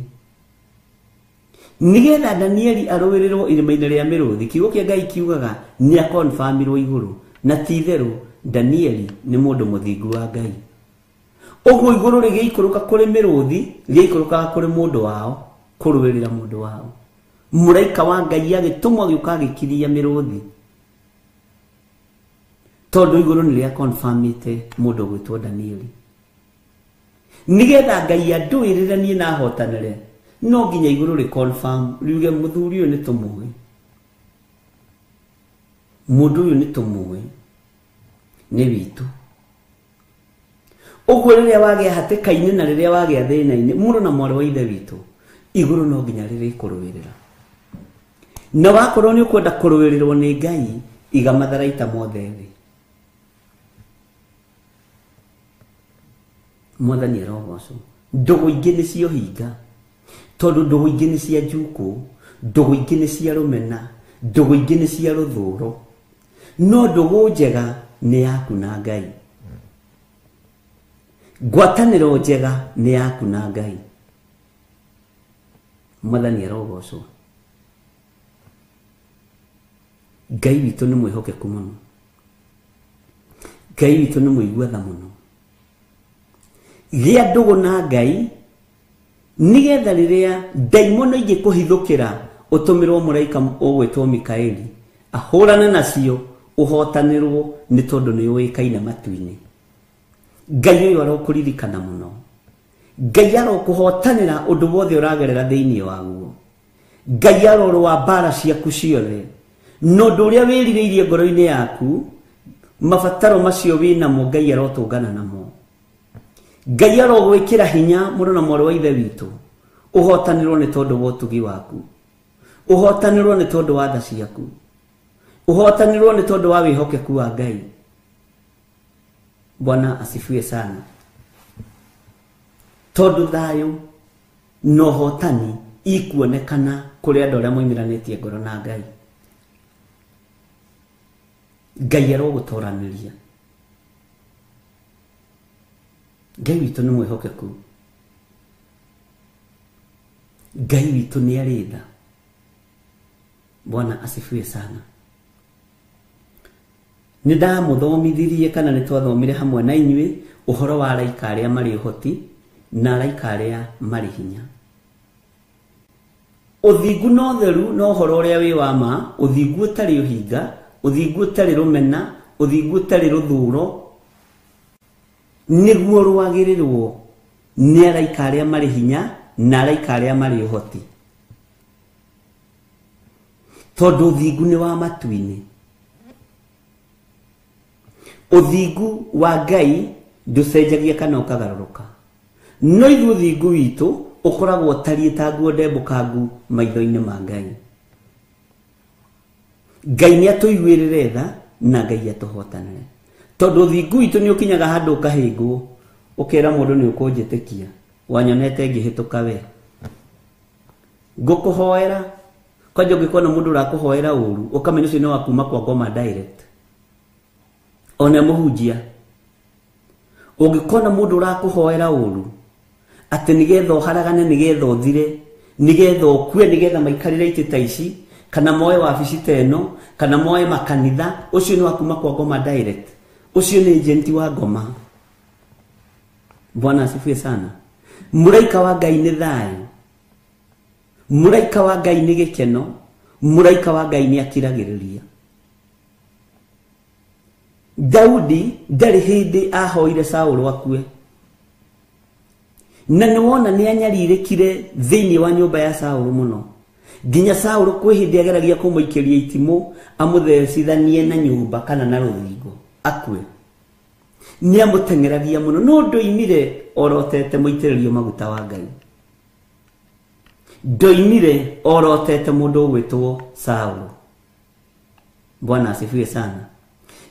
Nĩgetha Danieli arũĩrĩrwo irĩma-inĩ rĩa mĩrũthi, kiugo kĩa Ngai kiugaga nĩ akonfamirwo igũrũ, na ti itherũ Danieli nĩ mũndũ mũthingu wa Ngai. Ũguo igũrũ rĩgĩikũrũka kũrĩ mĩrũthi, rĩgĩikũrũkaga kũrĩ mũndũ wao, kũrũĩrĩra mũndũ wao. Mũraika wa Ngai agĩtũmwo agĩũka agĩkiria mĩrũthi, tondũ igũrũ nĩ rĩa confirmĩte mũndũ ũgwĩtwo Danieli. Nĩgetha Ngai andũĩrĩre niĩ na ahotanĩre, no nginya igũrũ rĩ confirm, riuge mũthuri ũyũ nĩ tũmũĩ, mũndũ ũyũ nĩ tũmũĩ, nĩ witũ. Ũguo rĩrĩa wagĩa hatĩka-inĩ na rĩrĩa wagĩa thĩna-inĩ, mũrũ na mwarĩ wa Ithe witũ, igũrũ no nginya rĩrĩkũrũĩrĩra. Na wakorwo nĩ ũkwenda kũrũĩrĩrwo nĩ Ngai, iga matharaita mothe thĩ. Mwathani arogocwo. Ndũgũ ingĩ nĩ cia ũhinga, tondũ ndũgũ ingĩ nĩ cia njukũ, ndũgũ ingĩ nĩ cia rũmena, ndũgũ ingĩ nĩ cia rũthũũro. No ndũgũ njega nĩ yaku na Ngai. Ngwatanĩro njega nĩ yaku na Ngai. Mwathani arogocwo. Ngai witũ nĩ mwĩhokeku mũno, Ngai witũ nĩ mũigua tha mũno. Gĩa ndũgũ na Ngai, nĩgetha rĩrĩa ndaimono ingĩkũhithũkĩra, ũtũmĩrwo mũraika ũgwĩtwo Mikaeli ahũrane nacio, ũhotanĩrwo nĩ tondũ nĩ ũĩkaine matu-inĩ. Ngai ũyũ arokũririkana mũno. Ngai arokũhotanĩra ũndũ wothe ũragerera thĩinĩ waguo. Ngai arorũa mbara ciaku ciothe, na ũndũ ũrĩa wĩrirĩirie ngoro-inĩ yaku, mabataro macio wĩnamo Ngai arotũngana namo. Ngai arogwĩkĩra hinya mũrũ na mwarĩ wa Ithe witũ, ũhotanĩrwo nĩ tondũ wa ũtugi waku, ũhotanĩrwo nĩ tondũ wa tha ciaku, ũhotanĩrwo nĩ tondũ wa wĩhokeku wa Ngai. Bwana asifiwe sana. Tondũ thayũ na ũhotani ikuonekana kũrĩ andũ arĩa moimĩranĩtie ngoro na Ngai. Ngai arogũtoranĩria. Ngai witũ nĩ mwĩhokeku. Ngai witũ nĩ arĩ tha. Bwana asifiwe sana. Nĩ ndamũthomithirie kana nĩ twathomire hamwe na inyuĩ ũhoro wa araika arĩa marĩ ũhoti na araika arĩa marĩ hinya. Ũthingu na ũtheru na ũhoro ũrĩa wĩ wa ma, ũthingu ũtarĩ ũhinga, ũthingu ũtarĩ rũmena, ũthingu ũtarĩ rũthũro, nĩguo rwagĩrĩrwo nĩ araika arĩa marĩ hinya na araika arĩa marĩ ũhoti, tondũ ũthingu nĩ wa matu-inĩ. Ũthingu wa Ngai ndũcenjagia kana ũkagarũrũka, no ithuĩ ũthingu witũ ũkoragwo ũtariĩ ta nguo ndembũkangu maitho-inĩ ma Ngai. Ngai nĩ atũiguĩrĩre tha na Ngai atũhotanĩre, tondũ ũthingu witũ nĩ ũkinyaga handũ ũkahĩngwo, ũkera mũndũ nĩ ũkũnjĩtĩkia, wanyonete ngĩhĩtũka we, ngũkũhoera. Kwanja ũngĩkona mũndũ ũrakũhoera ũru, ũkamenya ũcio nĩ wa kuma kwa ngoma direct, ona mũhunjia. Ũngĩkona mũndũ ũrakũhoera ũru atĩ nĩgetha ũharagane, nĩgetha ũthire, nĩgetha ũkue, nĩgetha maikarĩre itĩ ta ici, kana moe wabici ta ĩno, kana moe makanitha, ũcio nĩ wa kuma kwa ngoma direct, ũcio nĩ agent wa ngoma. Bwana asifiwe sana. Mũraika wa Ngai nĩ thayũ, mũraika wa Ngai nĩ gĩkeno, mũraika wa Ngai nĩ akiragĩrĩria. Daudi ndarĩ hĩndĩ ahoire Saũlũ akue, na nĩ wona nĩ anyarirĩkire thĩinĩ wa nyũmba ya Saũlũ mũno, nginya Saũlũ kwĩ hĩndĩ ageragia kũmũikĩria itimũ amũthecithanie na nyũmba kana na rũthingo akue. Nĩ amũteng'eragia mũno, no ndoimire orotete mũitĩrĩrio maguta wa Ngai, ndoimire orotete mũndũ ũgwĩtwo Saũlũ. Bwana asifiwe sana.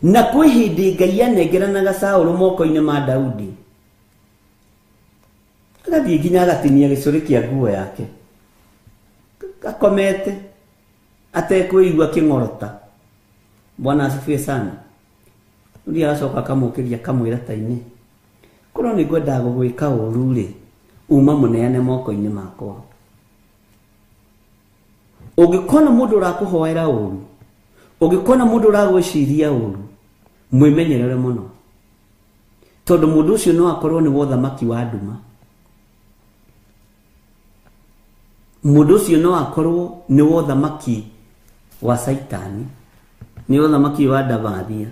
Na kwĩ hĩndĩ Ngai anengeranaga Saũlũ moko-inĩ ma Daudi, agathiĩ nginya agatinia gĩcũrĩ kĩa nguo yake, akomete atekwĩigua kĩng'orota. Bwana asifiwe sana. Ũrĩa agacoka akamũkĩria akamwĩra ta-inĩ, korwo nĩ ngwendaga gũgwĩka ũru rĩ, uma mũneane moko-inĩ makwa. Ũngĩkona mũndũ ũrakũhoera ũru, ũngĩkona mũndũ ũragwĩciria ũru, mwĩmenyerere mũno, tondũ mũndũ ũcio no akorwo nĩ wa ũthamaki wa nduma. Mũndũ ũcio no akorwo nĩ wa ũthamaki wa Saitani, nĩ ũthamaki wa ndamathia.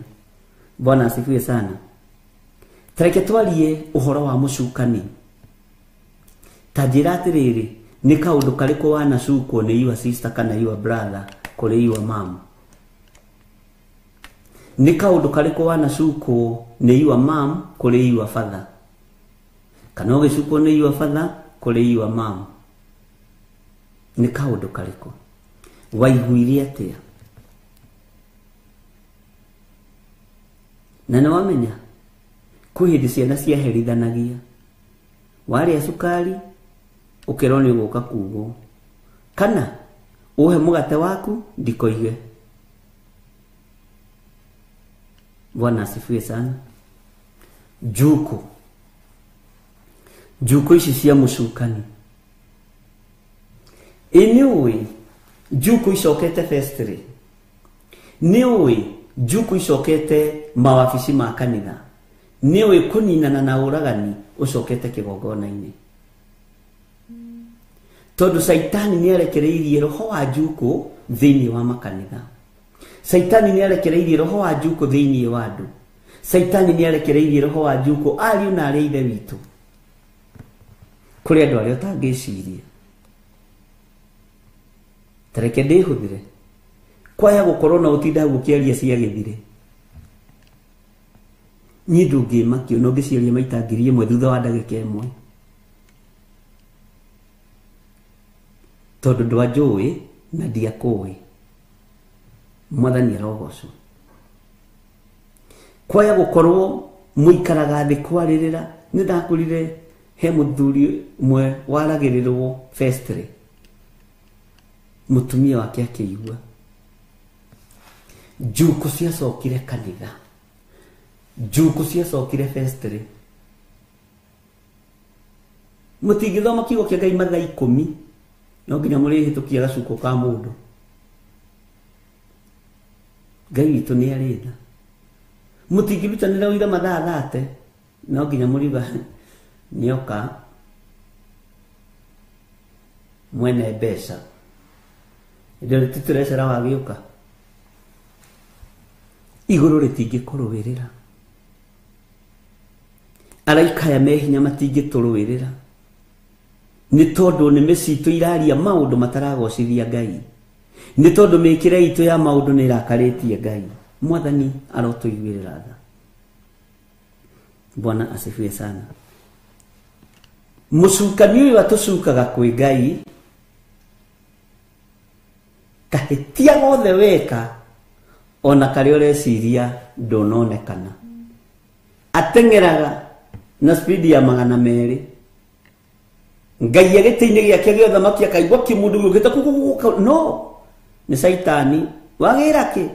Bwana asifiwe sana. Tareke twarie ũhoro wa mũcukani. Ta njĩra atĩrĩrĩ, nĩ kaũndũ karĩkũ wanacukwo nĩ your sister kana your brother kũrĩ your mom? Nĩ kaũndũ karĩkũ wanacukwo nĩ your mom kũrĩ your father? Kana ũgĩcukwo nĩ your father kũrĩ your mom? Nĩ kaũndũ karĩkũ waiguire atĩa? Na nĩ wamenya kwĩ hĩndĩ ciana ciaherithanagia, warĩa cukari ũkerwo nĩ ũgũka kugwo, kana ũhe mũgate waku ndikoige. Bwana asifiwe sana. Njuku, njuku ici cia mũcukani, ĩ nĩ ũĩ njuku icokete festry, nĩ ũĩ njuku icokete mawabici ma kanitha, nĩ ũĩ kũninana na ũragani ũcokete kĩgongona-inĩ, tondũ Saitani nĩ arekereirie roho wa njuku thĩinĩ wa makanitha. Saitani nĩ arekereirie roho wa njuku thĩinĩ wa andũ. Saitani nĩ arekereirie roho wa njuku ariũ na arĩa ithe witũ, kũrĩ andũ arĩa ũtangĩciria. Tareke ndĩhũthĩre kwaya gũkorwo na ũtinda hau ũkĩaria cia gĩthire, niĩ ndũngĩmakio na ũngĩciaria maita 1000 thutha wa ndagĩka ĩmwe, tondũ ndwanjũĩ na ndiakũĩ. Mwathani arogocwo. Kwaya gũkorwo mũikaraga thĩ kwarĩrĩra, nĩ ndakũrire he mũthuri ũmwe waragĩrĩrwo festry, mũtumia wake akĩigua. Njuku ciacokire kanitha, njuku ciacokire festry. Mũtingĩthoma kiugo kĩa Ngai mathaa 10 No nginya mũrĩhĩtũkia gacuko ka mũndũ. Ngai witũ nĩ arĩ tha. Mũtingĩrutanĩra ũira mathaa 30, no nginya mũriuga nĩoka mwene mbeca. Ndio tũrecera wagĩũka. Igũrũ rĩtingĩkũrũĩrĩra. Araika aya me hinya matingĩtũrũĩrĩra. Nĩ tondũ nĩmĩ citũ iraria maũndũ mataragocithia Ngai. Nĩ tondũ mĩkĩre itũ ya maũndũ nĩ ĩrakarĩtie Ngai. Mwathani arotũiguĩrĩra tha. Bwana asifiwe sana. Mũcukani ũyũ atũcukaga kwĩ Ngai kahĩtia gothe weka ona karĩa ũreciria ndũnonekana. Ateng'eraga na speed ya 200. Ngai gĩtĩ-inĩ gĩake gĩa ũthamaki akaigua kĩmũndũ gĩũkĩte kuku no nĩ Caitani wagĩra kĩ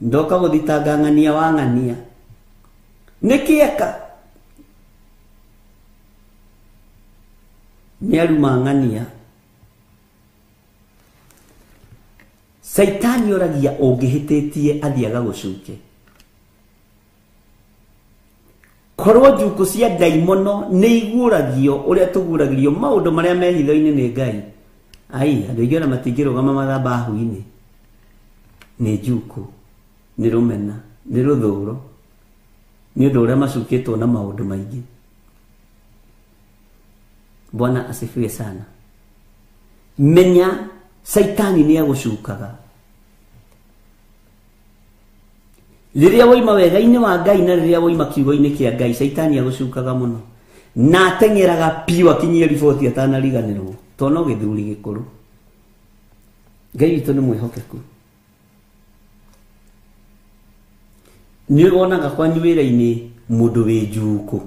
ndoka gũthitanga ng'ania wa ng'ania nĩkĩ eka nĩ aruma ng'ania. Caitani oragia ũngĩhĩtĩtie athiaga gũcuke. Korwo njuku cia ndaimono nĩ iguũragio ũrĩa tũguũragĩrio maũndũ marĩa me hitho-inĩ nĩ Ngai. Ai, andũ aingĩ ona matingĩrũgama mathabahu-inĩ. Nĩ njuku, nĩ rũmena, nĩ rũthũro, nĩ ũndũ ũrĩa macukĩtwo na maũndũ maingĩ. Bwana asifiwe sana. Menya Caitani nĩ agũcukaga. Rĩrĩa woima wega-inĩ wa Ngai na rĩrĩa woima kiugo-inĩ kĩa Ngai, Caitani agũcukaga mũno. Na ateng'eraga piũ akinyie riboti atanariganĩrwo. To no gĩthuri gĩkũrũ. Ngai witũ nĩ mwĩhokeku. Nĩ wonaga kwanyu wĩra-inĩ mũndũ wĩ njuku.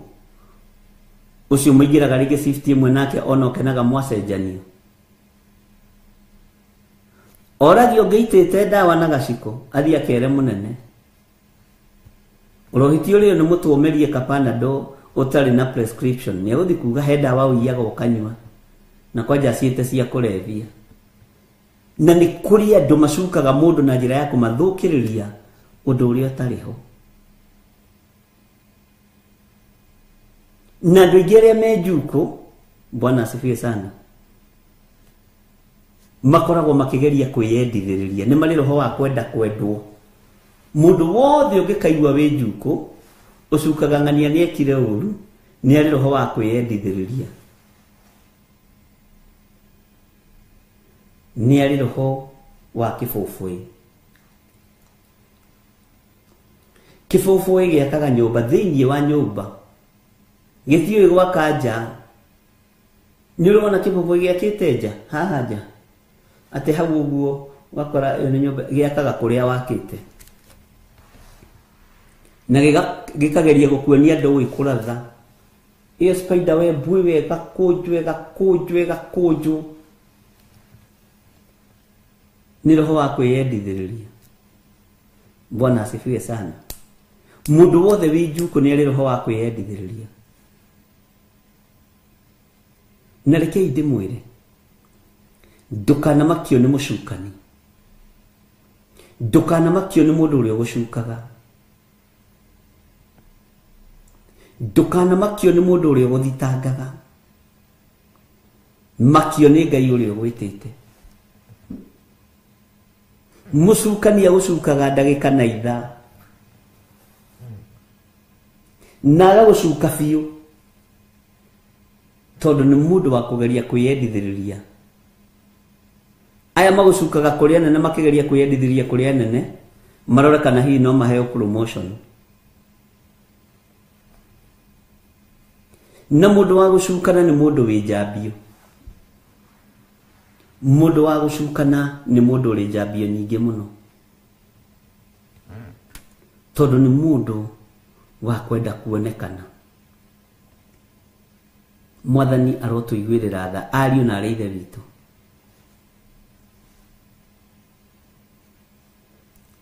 Ũcio mũingĩraga rĩngĩ shift ĩmwe nake ona ũkenaga mwacenjanio. Oragio ũngĩitĩte ndawa na gaciko athiĩ akere mũnene. Ũrohĩtio rĩo nĩ mũtũmĩrie kapanado ũtarĩ na prescription. Nĩ egũthiĩ kuga he ndawa ũiyaga ũkanyua na kwanja ciĩte cia kũrebia. Na nĩ kũrĩ andũ macukaga mũndũ na njĩra ya kũmathũkĩrĩria ũndũ ũrĩa ũtarĩ ho. Na andũ aingĩ arĩa me njuku, Bwana asifiwe sana, makoragwo makĩgeria kwĩyendithĩrĩria. Nĩ marĩ roho wa kwenda kwendwo. Mũndũ wothe ũngĩkaigua wĩ njuku ũcukaga ng'ania nĩekire ũru, nĩ arĩ roho wa kwĩyendithĩrĩria. Nĩ arĩ roho wa kĩbũbũĩ. Kĩbũbũĩ gĩakaga nyũmba thĩinĩ wa nyũmba, gĩtiũĩ gwaka nja. Nĩ ũrona kĩbũbũĩ gĩakĩte nja haha nja, atĩ hau ũguo ũgakora ĩyo nĩ nyũmba gĩakaga kũrĩa wakĩte, na gĩkageria gũkuonia ndũĩ kũratha. Ĩyo spider web ĩyo ĩgakũnjwo ĩgakũnjwo ĩgakũnjwo. Nĩ roho wa kwĩyendithĩrĩria. Bwana asifiwe sana. Mũndũ wothe wĩ njuku nĩ arĩ roho wa kwĩyendithĩrĩria. Na rekei ndĩmwĩre, ndũkanamakio nĩ mũcukani, ndũkanamakio nĩ mũndũ ũrĩa ũgũcukaga, ndũkanamakio nĩ mũndũ ũrĩa ũgũthitangaga. Makio nĩ Ngai ũrĩa ũgwĩtĩte. Mũcukani agũcukaga ndagĩka na ithaa, na agagũcuka biũ, tondũ nĩ mũndũ wa kũgeria kwĩyendithĩrĩria. Aya magũcukaga kũrĩa nene makĩgeria kwĩyendithĩrĩria kũrĩa nene, marore kana hihi no maheo promotion. Na mũndũ wa gũcukana nĩ mũndũ wĩ njambio. Mũndũ wa gũcukana nĩ mũndũ ũrĩ njambio nyingĩ mũno, tondũ nĩ mũndũ wa kwenda kuonekana. Mwathani arotũiguĩrĩra tha ariũ na arĩ ithe witũ.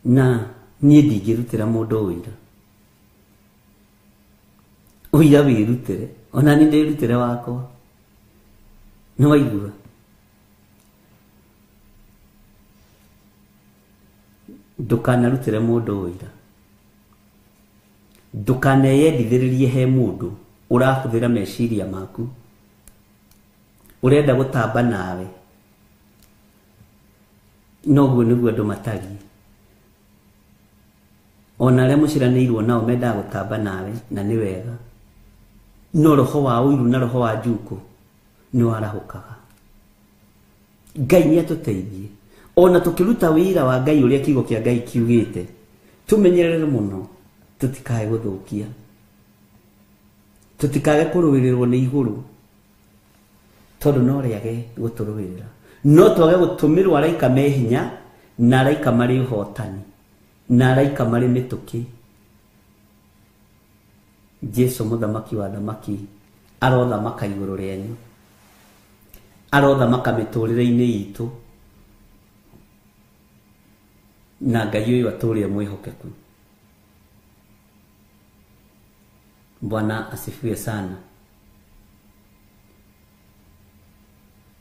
Na niĩ ndingĩrutĩra mũndũ ũira. Ũira wĩrutĩre, ona niĩ ndĩrutĩre wakwa. Nĩ waigua? Ndũkanarutĩre mũndũ ũira. Ndũkaneyendithĩrĩrie he mũndũ ũrahũthĩra meciria maku. Ũrenda gũtamba nawe. Noguo nĩguo andũ matariĩ. Ona arĩa mũciranĩirwo nao mendaga gũtamba nawe na nĩ wega. No roho wa ũiru na roho wa njuko nĩ warahũkaga. Ngai nĩ atũteithie. Ona tũkĩruta wĩra wa Ngai ũrĩa kiugo kĩa Ngai kiugĩte, tũmenyerere mũno tũtikae gũthũkia. Tũtikae kũrũĩrĩrwo nĩ igũrũ tondũ no rĩage gũtũrũĩrĩra. No twage gũtũmĩrwo araika me hinya na araika marĩ ũhotani na araika marĩ mĩtũkĩ. Jesu mũthamaki wa thamaki arothamaka igũrũ rĩanyu. Arothamaka mĩtũrĩre-inĩ itũ. Na Ngai ũyũ atũũre mwĩhokeku. Bwana asifiwe sana.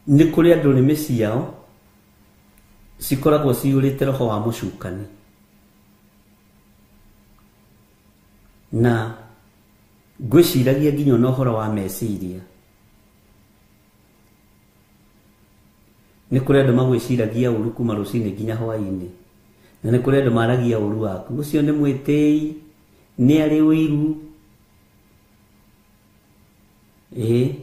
Nĩ kũrĩ andũ nĩmĩ ciao cikoragwo ciyũrĩte roho wa mũcukani. Na ngwĩciragia nginya ona ũhoro wa meciria. Nĩ kũrĩ andũ magwĩciragia ũru kuma rũcinĩ nginya hwaĩ-inĩ. Na nĩ kũrĩ andũ maragia ũru waku. Ũcio nĩ mwĩtĩi, nĩ arĩ ũiru. Ĩĩ.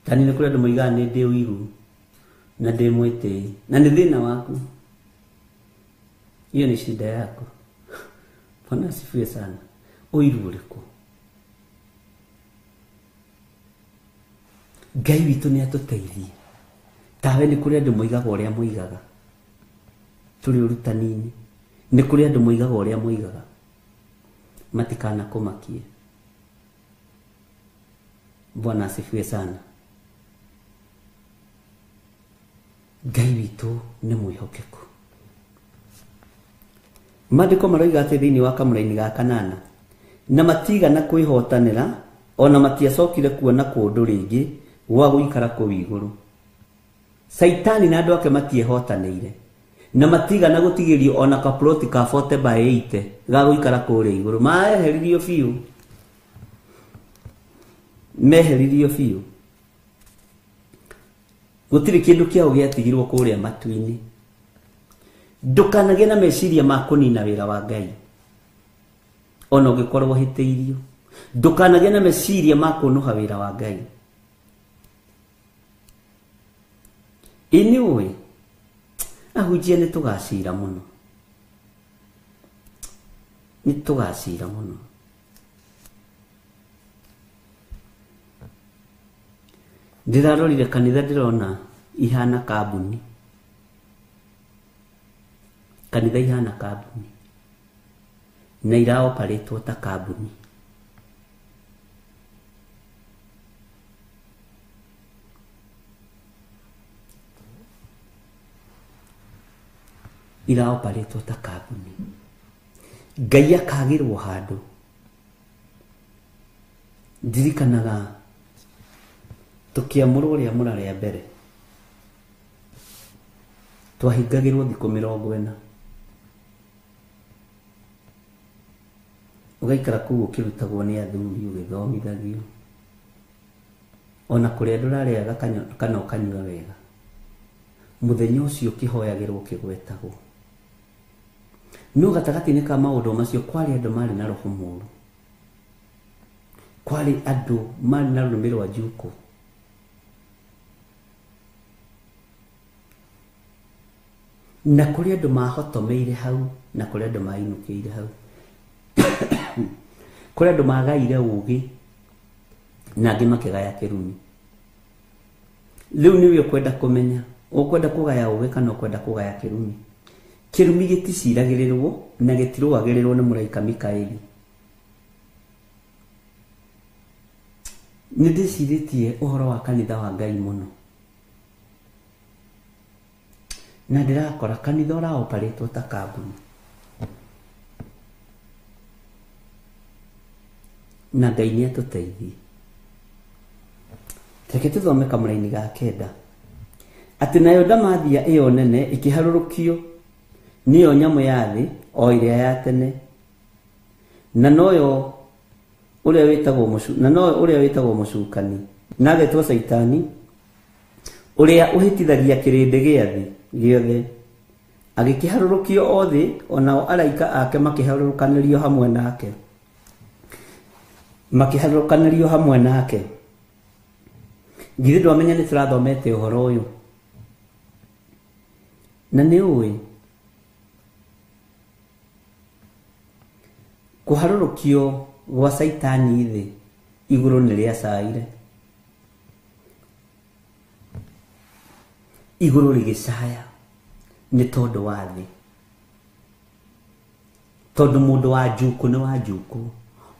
Tani nĩ kũrĩ andũ moigaga nĩ ndĩ ũiru na ndĩ mwĩtĩi. Na nĩ thĩna waku. Hiyo ni shida yako. Bwana asifiwe sana. Ũiru ũrĩkũ? Ngai witũ nĩ atũteithie. Tawe nĩ kũrĩ andũ moigaga ũrĩa moigaga. Tũrĩ ũrutani-inĩ. Nĩ kũrĩ andũ moigaga ũrĩa moigaga. Matikanakũmakie. Bwana asifiwe sana. Ngai witũ nĩ mwĩhokeku. Maandĩko maroiga atĩ thĩinĩ wa kamũraini ga kanana, na matigana kwĩhotanĩra ona matiacokire kuona kũndũ rĩngĩ gwa gũikara kũu igũrũ. Saitani na andũ ake matiehotanĩire na matigana gũtigĩrio ona kaploti ka 40 by 80 ga gũikara kũrĩa igũrũ. Maheririo biũ. Meheririo biũ. Gũtirĩ kĩndũ kĩao gĩatigirwo kũrĩa matu-inĩ. Ndũkanagĩe na meciria ma kũnina wĩra wa Ngai ona ũngĩkorwo ũhĩtĩirio. Ndũkanagĩe na meciria ma kũnũha wĩra wa Ngai. Ĩ nĩ ũĩ ahunjia nĩ tũgacira mũno. Nĩ tũgacira mũno. Ndĩrarorire kanitha ndĩrona ihana kambuni. Kanitha ihana kambuni. Na iraoparĩtwo ta kambuni. Iraoparĩtwo ta kambuni. Ngai akagĩrwo handũ. Ndirikanaga tũkĩamũrwo rĩamũra rĩa mbere. Twahingagĩrwo thikũ 40. Ũgaikara kũu ũkĩrutagwo nĩ athuri ũgĩthomithagio. Ona kũrĩa ndũrarĩaga kana ũkanyua wega. Mũthenya ũcio ũkĩhoyagĩrwo ũkĩgwetagwo. No gatagatĩ-inĩ ka maũndũ macio kwarĩ andũ marĩ na roho mũũru. Kwarĩ andũ marĩ na rũrĩmĩ rwa njuko. Na kũrĩ andũ mahotomeire hau na kũrĩ andũ mainũkĩire hau. Kũrĩ andũ magaire ũũgĩ na angĩ makĩgaya kĩrumi. Rĩu nĩwe ũkwenda kũmenya, ũkwenda kũgaya ũũgĩ kana ũkwenda kũgaya kĩrumi. Kĩrumi gĩticiragĩrĩrwo na gĩtirũagĩrĩrwo nĩ mũraika Mikaeli. Nĩ ndĩcirĩtie ũhoro wa kanitha wa Ngai mũno. Na ndĩrakora kanitha ũraoparĩtwo ta kambuni. Na Ngai nĩ atũteithie. Reke tũthome kamũraini ga 9. Atĩ nayo ndamathia ĩyo nene ĩkĩharũrũkio, nĩyo nyamũ ya thĩ o ĩrĩa ya tene, na noyo ũrĩa wĩtagwo mũcukani na agetwo Caitani, ũrĩa ũhĩtithagia kĩrĩndĩ gĩa thĩ gĩothe, agĩkĩharũrũkio o thĩ, onao araika ake makĩharũrũkanĩrio hamwe nake. Makĩharũrũkanĩrio hamwe nake. Githĩ ndwamenya nĩ tũrathomete ũhoro ũyũ? Na nĩ ũĩ kũharũrũkio gwa Caitani thĩ igũrũ nĩ rĩacaire. Igũrũ rĩgĩcaya nĩ tondũ wa thĩ. Tondũ mũndũ wa njukũ nĩ wa njukũ,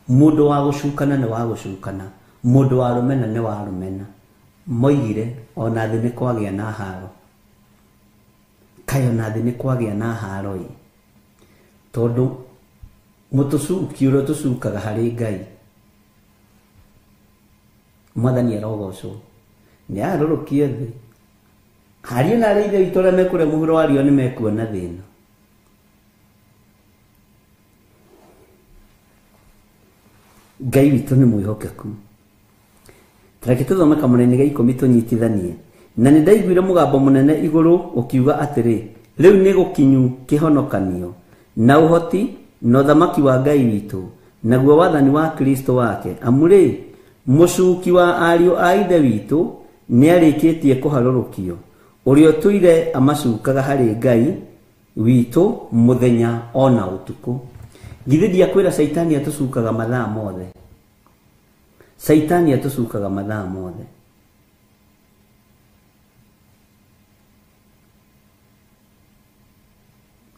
mũndũ wa gũcukana nĩ wa gũcukana, mũndũ wa rũmena nĩ wa rũmena. Moigire ona thĩ nĩ kwagĩa na haro. Kaĩ ona thĩ nĩ kwagĩa na haro ĩ. Tondũ mũtũcuki ũrĩa tũcukaga harĩ Ngai, Mwathani arogocwo, nĩ aharũrũkio thĩ. Ariũ na arĩa ithe witũ arĩa mekũrĩa mũhuro wa riũa nĩ mekuona thĩna. Ngai witũ nĩ mwĩhokeku. Reke tũthome kamũraini ga 10 tũnyitithanie. Na nĩ ndaiguire mũgambo mũnene igũrũ ũkiuga atĩrĩ, rĩu nĩ gũkinyu kĩhonokanio na ũhoti na ũthamaki wa Ngai witũ, naguo wathani wa Kristo wake. Amu rĩ, mũcuki wa ariũ a ithe witũ nĩarĩkĩtie kũharũrũkio, ũrĩa ũtũire amacukaga harĩ Ngai witũ mũthenya ona ũtukũ. Githĩ ndiakwĩra Caitani atũcukaga mathaa mothe. Caitani atũcukaga mathaa mothe.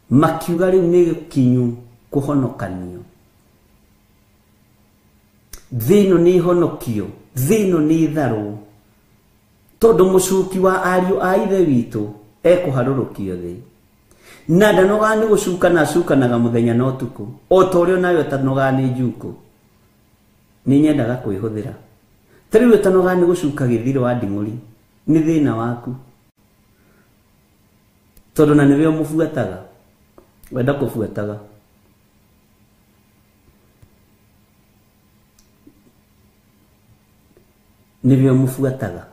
Makiuga rĩu nĩ gĩkinyu kũhonokanio. Thĩ ĩno nĩ ĩhonokio, thĩ ĩno nĩ ĩtharwo, tondũ mũcuki wa ariũ a ithe witũ ekũharũrũkio thĩ. Na ndanogaga nĩ gũcukana acukanaga mũthenya na ũtukũ, o ta ũrĩa onawe ũtanogaga nĩ njukũ. Nĩ nyendaga kwĩhũthĩra. Ta rĩu ũtanogaga nĩ gũcuka gĩthiro wa nding'ũri, nĩ thĩna waku. Tondũ na nĩwe ũmũbuataga, wenda kũbuataga. Nĩwe ũmũbuataga.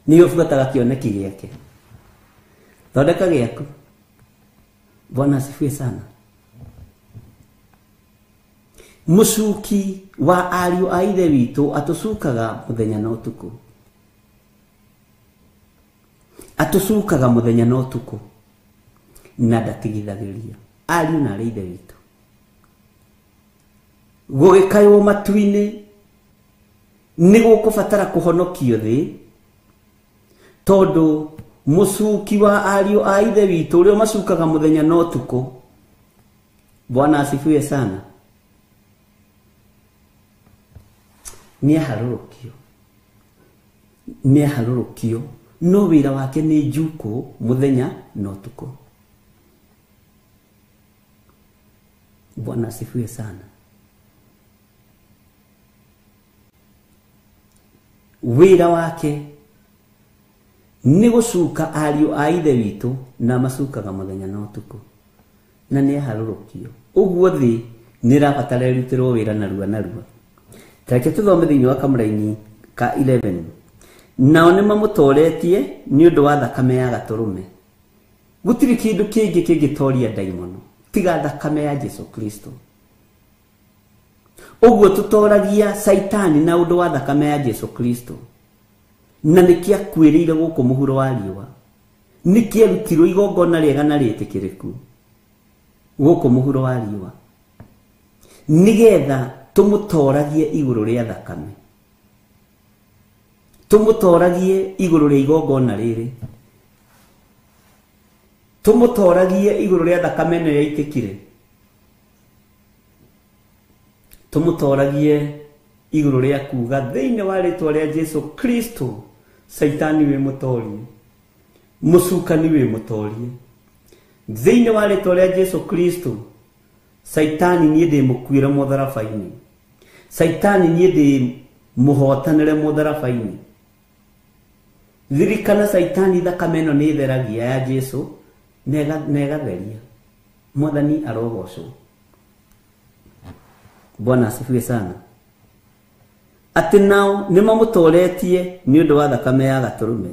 Nĩwe ũbuataga kĩoneki gĩake. Thondeka gĩaku. Bwana asifiwe sana. Mũcuki wa ariũ a ithe witũ atũcukaga mũthenya na ũtukũ. Atũcukaga mũthenya na ũtukũ na ndatigithagĩria ariũ na arĩa ithe witũ. Gũgĩkaywo matu-inĩ nĩ gũkũbatara kũhonokio thĩ, tondũ mũcuki wa ariũ a ithe witũ ũrĩa macukaga mũthenya na ũtukũ. Bwana asifiwe sana. Nĩ aharũrũkio, nĩ aharũrũkio, no wĩra wake nĩ njukũ mũthenya na ũtukũ. Bwana asifiwe sana. Wĩra wake nĩ gũcuka ariũ a ithe witũ, na macukaga mũthenya na ũtukũ, na nĩ aharũrũkio. Ũguo thĩ nĩ ĩrabatara ĩrutĩrwo wĩra narua narua. Reke tũthome thĩinĩ wa kamũraini ka 11. Nao nĩ mamũtoretie nĩ ũndũ wa thakame ya gatũrũme. Gũtirĩ kĩndũ kĩngĩ kĩngĩtoria ndaimono tiga thakame ya Jesu Kristo. Ũguo tũtoragia Caitani na ũndũ wa thakame ya Jesu Kristo. Na nĩkĩakuĩrĩire gũkũ mũhuro wa riũa, nĩkĩarutirwo igongona rĩega na rĩtĩkĩrĩku gũkũ mũhuro wa riũa, nĩgetha tũmũtoragie igũrũ rĩa thakame, tũmũtoragie igũrũ rĩa igongona rĩrĩ, tũmũtoragie igũrũ rĩa thakame ĩno yaitĩkire, tũmũtoragie igũrũ rĩa kuga thĩinĩ wa rĩtwa rĩa Jesu Kristo, Caitani wĩ mũtorie, mũcukani wĩ mũtorie. Thĩinĩ wa rĩtwa rĩa Jesu Kristo, Caitani niĩ ndĩ mũkuĩre mũtharaba-inĩ. Caitani niĩ ndĩ mũhotanĩre mũtharaba-inĩ. Ririkana Caitani thakame ĩno nĩ ĩtheragia ya Jesu na ĩgatheria. Mwathani arogocwo. Bwana asifiwe sana. Atĩ nao nĩ mamũtoretie nĩ ũndũ wa thakame ya gatũrũme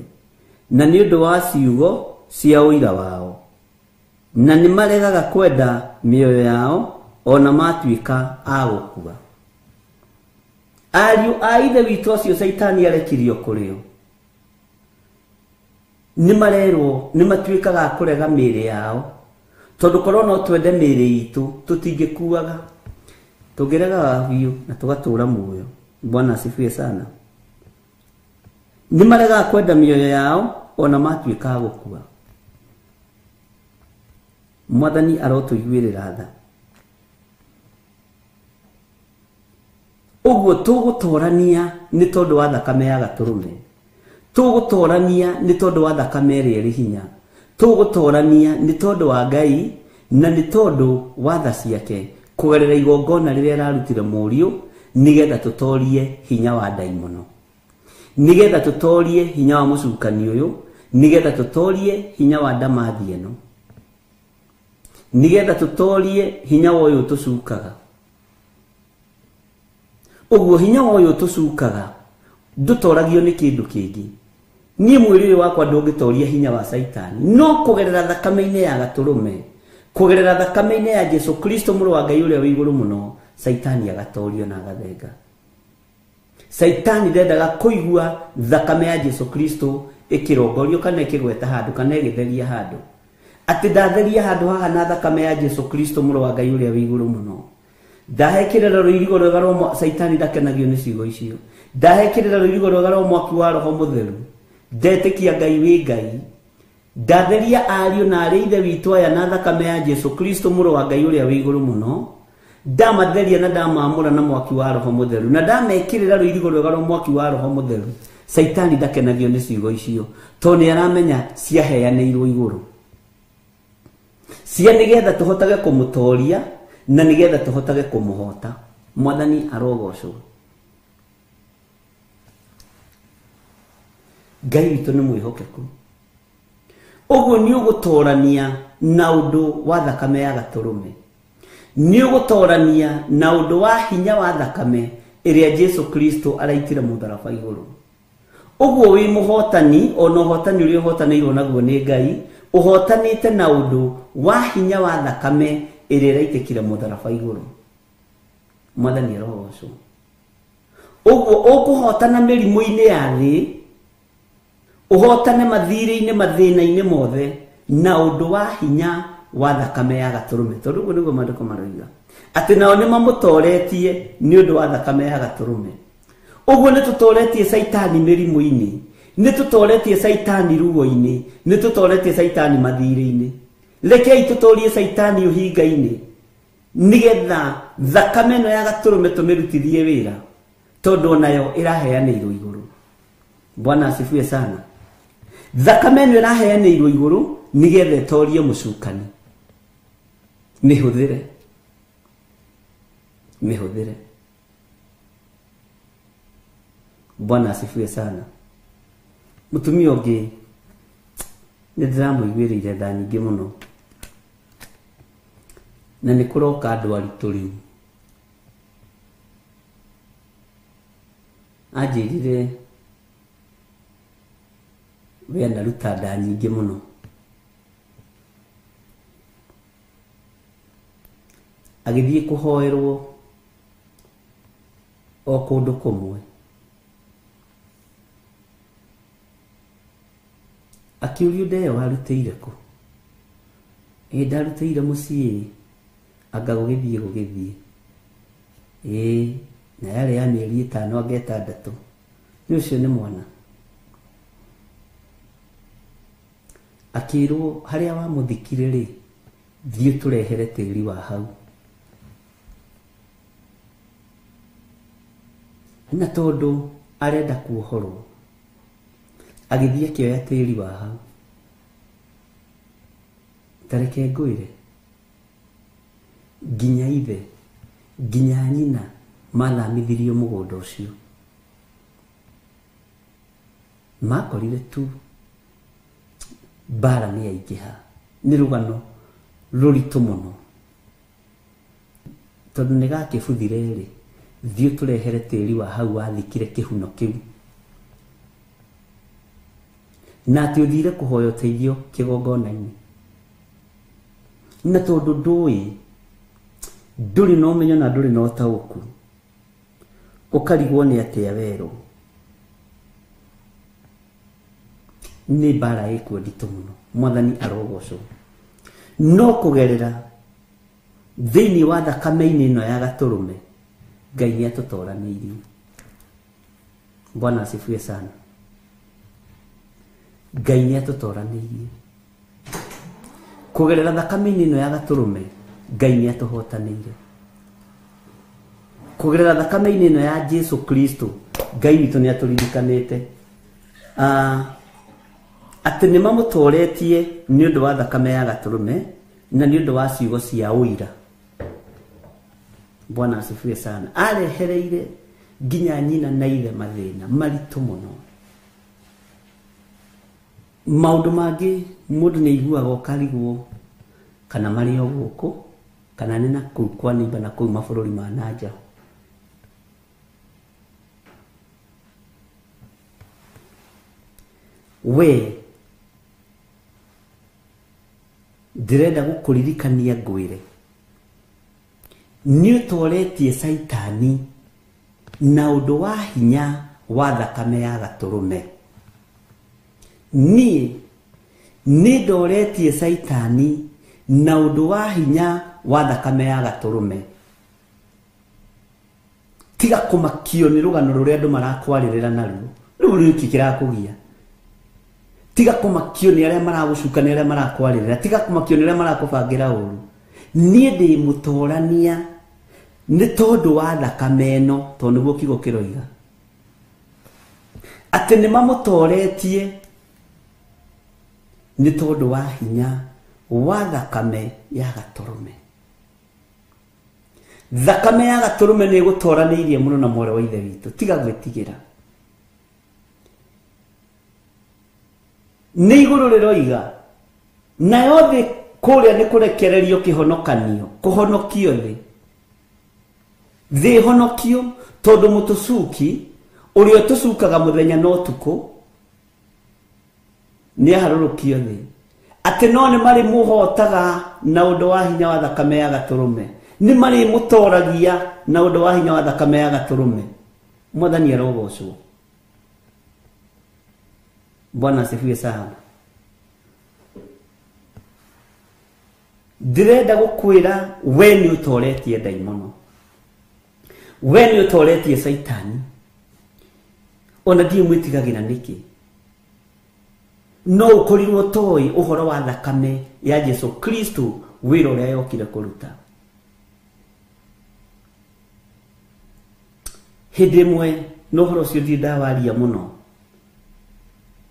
na nĩ ũndũ wa ciugo cia ũira wao, na nĩ maregaga kwenda mĩoyo yao ona matuĩka a gũkua. Ariũ a ithe witũ acio Caitani arekirio kũrĩ o nĩ marerwo nĩ matuĩkaga a kũrega mĩĩrĩ yao, tondũ korwo no twende mĩĩrĩ itũ tũtingĩkuaga, tũngĩregaga biũ na tũgatũra muoyo. Bwana asifiwe sana. Nĩ maregaga kwenda mĩoyo yao ona matuĩka a gũkua. Mwathani arotũiguĩrĩra tha. Ũguo tũgũtorania nĩ tondũ wa thakame ya gatũrũme, tũgũtorania nĩ tondũ wa thakame ĩrĩa ĩrĩ hinya, tũgũtorania nĩ tondũ wa Ngai na nĩ tondũ wa tha ciake kũgerera igongona rĩrĩa ararutire mũriũ, nĩgetha tũtorie hinya wa ndaimono, nĩgetha tũtorie hinya wa mũcukani ũyũ, nĩgetha tũtorie hinya wa ndamathi ĩno, nĩgetha tũtorie hinya wa ũyũ tũcukaga. Ũguo hinya wa ũyũ tũcukaga ndũtoragio nĩ kĩndũ kĩngĩ. Niĩ mwĩrĩ ũyũ wakwa ndũngĩtoria hinya wa Caitani, no kũgerera thakame-inĩ ya gatũrũme, kũgerera thakame-inĩ ya Jesu Kristo mũrũ wa Ngai ũrĩa wĩ igũrũ mũno, Caitani agatorio na agathenga. Caitani ndendaga kũigua thakame ya Jesu Kristo ĩkĩrongorio kana ĩkĩgweta handũ kana ĩgĩtheria handũ, atĩ ndatheria handũ haha na thakame ya Jesu Kristo mũrũ wa Ngai ũrĩa wĩ igũrũ mũno. Ndahekĩrĩra rũirigo rwega rwa Caitani ndakenagio nĩ ciugo icio. Ndahekĩrĩra rũirigo rwega rwa mwaki wa Roho Mũtheru. Ndetĩkia Ngai wĩ Ngai. Ndatheria ariũ na arĩ ithe witũ aya na thakame ya Jesu Kristo mũrũ wa Ngai ũrĩa wĩ igũrũ mũno. Ndamatheria na ndamamũra na mwaki wa Roho Mũtheru na ndamekĩrĩra rũirigo rwega rwa mwaki wa Roho Mũtheru. Caitani ndakenagio nĩ ciugo icio tondũ nĩ aramenya ciaheanĩirwo igũrũ cia nĩgetha tũhotage kũmũtoria na nĩgetha tũhotage kũmũhota. Mwathani arogocwo. Ngai witũ nĩ mwĩhokeku. Ũguo nĩ ũgũtorania na ũndũ wa thakame ya gatũrũme, nĩ ũgũtorania na ũndũ wa hinya wa thakame ĩrĩa Jesu Kristo araitire mũtharaba igũrũ. Ũguo wĩ mũhotani, ona ũhotani ũrĩa ũhotanĩirwo naguo nĩ Ngai, ũhotanĩte na ũndũ wa hinya wa thakame ĩrĩa ĩraitĩkire mũtharaba igũrũ. Mwathani arogocwo. Ũguo ũkũhotana mĩrimũ-inĩ ya thĩ, ũhotane mathirĩ-inĩ mathĩna-inĩ mothe na ũndũ wa hinya wa thakame ya gatũrũme, tondũ ũguo nĩguo maandĩko maroiga atĩ nao nĩ mamũtoretie nĩ ũndũ wa thakame ya gatũrũme. Ũguo nĩ tũtoretie Caitani mĩrimũ-inĩ, nĩ tũtoretie Caitani ruo-inĩ, nĩ tũtoretie Caitani mathirĩ-inĩ. Rekei tũtorie Caitani ũhinga-inĩ, nĩgetha thakame ĩno ya gatũrũme tũmĩrutithie wĩra, tondũ onayo ĩraheanĩirwo igũrũ. Bwana asifiwe sana. Thakame ĩno ĩraheanĩirwo igũrũ nĩgetha ĩtorie mũcukani. Mĩhũthĩre, mĩhũthĩre. Bwana asifiwe sana. Mũtumia ũngĩ nĩ ndĩramũiguĩrĩire tha nyingĩ mũno, na nĩ kũroka andũ aritũ rĩu. Anjĩrire we anaruta nda nyingĩ mũno, agĩthiĩ kũhoerwo o kũndũ kũmwe, akĩũrio nda ĩyo warutĩire kũ? Ĩ ndarutĩire mũciĩ, anga gũgĩthiĩ gũgĩthiĩ. Ĩ na yarĩ ya mĩeri 5 anga 6, nĩ ũcio nĩ mwana. Akĩrwo harĩa wamũthikire rĩ, thiĩ tũrehere tĩri wa hau. Na tondũ arenda kuohorwo, agĩthiĩ akĩoya tĩri wa hau. Ta reke ngwĩre, nginya ithe nginya nyina mathamithirio mũgũnda ũcio. Makorire tu mbara nĩ yaingĩha. Nĩ rũgano rũritũ mũno. Tondũ nĩ gakĩbuthire rĩ, thiĩ ũtũrehere tĩri wa hau wathikire kĩhuno kĩu. Na atĩ ũthire kũhoya ũteithio kĩgongona-inĩ. Na tondũ ndũĩ, ndũrĩ na ũmenyo na ndũrĩ na ũtaũku, ũkarigwo nĩ atĩa werũ. Nĩ mbara ĩkuo nditũ mũno. Mwathani arogocwo. No kũgerera thĩinĩ wa thakame-inĩ ĩno ya gatũrũme, Ngai nĩ atũtoranĩirie. Bwana asifiwe sana. Ngai nĩ atũtoranĩirie. Kũgerera thakame-inĩ ĩno ya gatũrũme, Ngai nĩ atũhotanĩire. Kũgerera thakame-inĩ ĩno ya Jesu Kristo, Ngai witũ nĩ atũririkanĩte. Atĩ nĩ mamũtoretie nĩ ũndũ wa thakame ya gatũrũme na nĩ ũndũ wa ciugo cia ũira. Bwana asifiwe sana. Arehereire nginya nyina na ithe mathĩna maritũ mũno. Maũndũ mangĩ mũndũ nĩ aiguaga ũkarigwo kana marĩ o gũkũ kana nĩ na kũu kwa neighbor na kũu mabũrũri ma na nja. We ndĩrenda gũkũririkania ngwĩre nĩ ũtoretie Caitani na ũndũ wa hinya wa thakame ya gatũrũme. Niĩ nĩ ndoretie Caitani na ũndũ wa hinya wa thakame ya gatũrũme. Tiga kũmakio nĩ rũgano rũrĩa andũ marakwarĩrĩra naruo. Rĩu nĩkĩ kĩrakũgia? Tiga kũmakio nĩ arĩa maragũcuka, nĩ arĩa marakwarĩrĩra. Tiga kũmakio nĩ arĩa marakũbangĩra ũru. Niĩ ndĩ mũtorania nĩ tondũ wa thakame ĩno, tondũ nĩguo kiugo kĩroiga. Atĩ nĩ mamũtoretie nĩ tondũ wa hinya wa thakame ya gatũrũme. Thakame ya gatũrũme nĩ ĩgũtoranĩirie mũno na mwarĩ wa ithe witũ. Tiga gwĩtigĩra. Nĩ igũrũ rĩroiga, nayo thĩ kũrĩa nĩ kũrekererio kĩhonokanio, kũhonokio thĩ. Thĩ ĩhonokio tondũ mũtũcuki ũrĩa ũtũcukaga mũthenya na ũtukũ nĩ aharũrũkio thĩ. Atĩ no nĩ marĩ mũhotaga na ũndũ wa hinya wa thakame ya gatũrũme. Nĩ marĩ mũtoragia na ũndũ wa hinya wa thakame ya gatũrũme. Mwathani arogocwo. Bwana asifiwe sana. Ndĩrenda gũkwĩra we nĩ ũtoretie ndaimono. We nĩ ũtoretie Caitani. Ona ndiĩ mwĩtigagĩra nĩkĩ. No ũkorirwo toĩ ũhoro wa thakame ya Jesu Kristo, wĩra ũrĩa yokire kũruta. Hĩndĩ ĩmwe na ũhoro ũcio ndirĩ ndawaria mũno,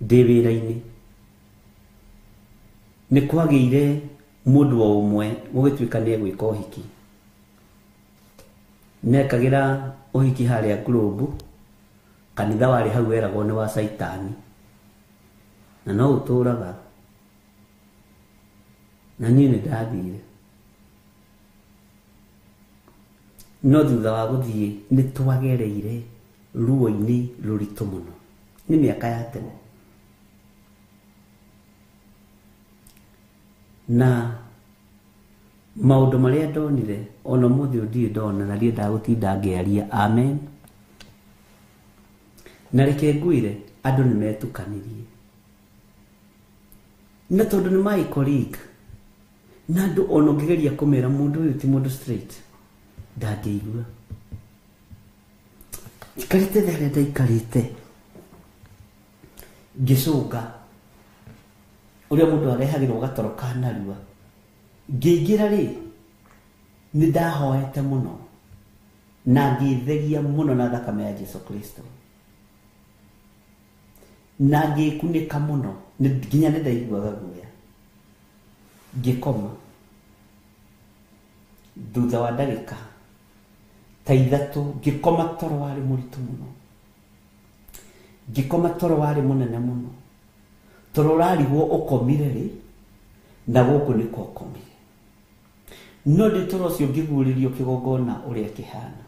ndĩ wĩra-inĩ, nĩ kwagĩire mũndũ o ũmwe gũgĩtuĩka nĩ egwĩka ũhiki. Nĩekagĩra ũhiki harĩa Globe, kanitha warĩ hau weragwo nĩ wa Caitani. Na no ũtũraga. Na niĩ nĩ ndathire. No thutha wa gũthiĩ nĩ twagereire ruo-inĩ rũritũ mũno. Nĩ mĩaka ya tene. Na maũndũ marĩa ndonire ona ũmũthĩ ũyũ ndirĩ ndona na ndiendaga gũtinda ngĩaria. Amen. Na reke ngwĩre andũ nĩ metukanirie. Na tondũ nĩ my colleague, na andũ ona ũngĩgeria kũmera mũndũ ũyũ ti mũndũ straight, ndangĩigua. Njikarĩte thĩ harĩa ndaikarĩte, ngĩcũnga ũrĩa mũndũ arehagĩrwo gatoro ka narua. Ngĩingĩra rĩ, nĩ ndahoete mũno na ngĩtheria mũno na thakame ya Jesu Kristo. Na ngĩkunĩka mũno, nginya nĩ ndaiguaga guoya. Ngĩkoma. Thutha wa ndagĩka ta ithatũ ngĩkoma toro warĩ mũritũ mũno. Ngĩkoma toro warĩ mũnene mũno. Toro ũrarigwo ũkomire rĩ na gũkũ nĩko ũkomire. No ndĩ toro ũcio ngĩguũrĩrio kĩgongona ũrĩa kĩhana.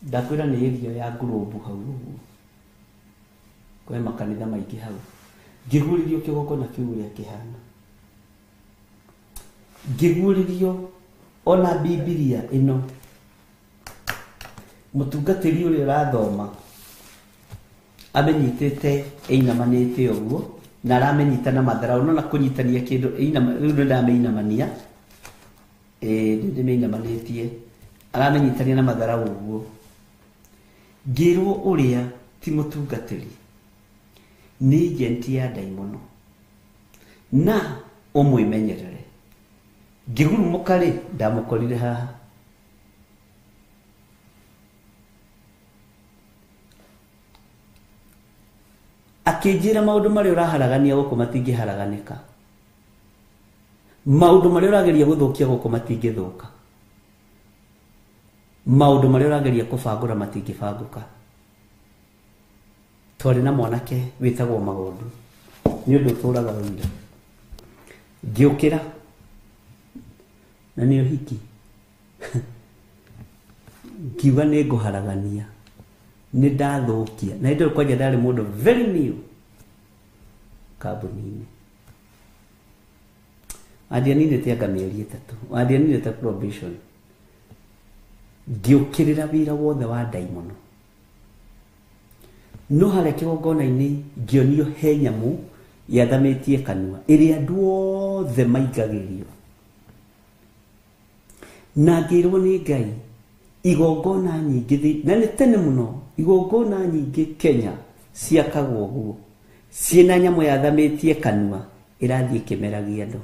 Ndakwĩra nĩ area ya Ngurũmbu hau ũguo. Kwĩ makanitha maingĩ hau. Ngĩguũrĩrio kĩgongona kĩu ũrĩa kĩhana. Ngĩguũrĩrio ona Bibilia ĩno. Mũtungatĩri ũrĩa ũrathoma amenyitĩte ĩinamanĩte ũguo na aramĩnyita na matharau. No na kũnyitania kĩndũ rĩu nĩ ndamĩinamania. Ĩĩ ndĩmĩinamanĩtie. Aramĩnyitania na matharau ũguo. Ngĩrwo ũrĩa ti mũtungatĩri nĩ agent ya ndaimono na ũmwĩmenyerere. Ngĩgurumũka rĩ ndamũkorire haha. Akĩnjĩra maũndũ marĩa ũraharagania gũkũ matingĩharaganĩka. Maũndũ marĩa ũrageria gũthũkia gũkũ matingĩthũka. Maũndũ marĩa ũrageria kũbangũra matingĩbangũka. Twarĩ na mwanake wĩtagwo Magondu. Nĩ ũndũ ũtũraga ũira. Ngĩũkĩra na nĩ ũhiki. Ngiuga nĩ ngũharagania. Nĩ ndathũkia. Na hĩndĩ ĩyo kwanja ndarĩ mũndũ very new kambuni-inĩ. Wandianinĩte anga mĩeri 3. Wandianinĩte probation. Ngĩũkĩrĩra wĩra wothe wa ndaimono. No harĩa kĩgongona-inĩ ngĩonio he nyamũ yathamĩtie kanua ĩrĩa andũ othe maingagĩrio. Na ngĩrwo nĩ Ngai igongona nyingĩ na nĩ tene mũno igongona nyingĩ Kenya ciakagwo ũguo ciĩna nyamũ yathamĩtie kanua ĩrathiĩ ĩkĩmeragia andũ.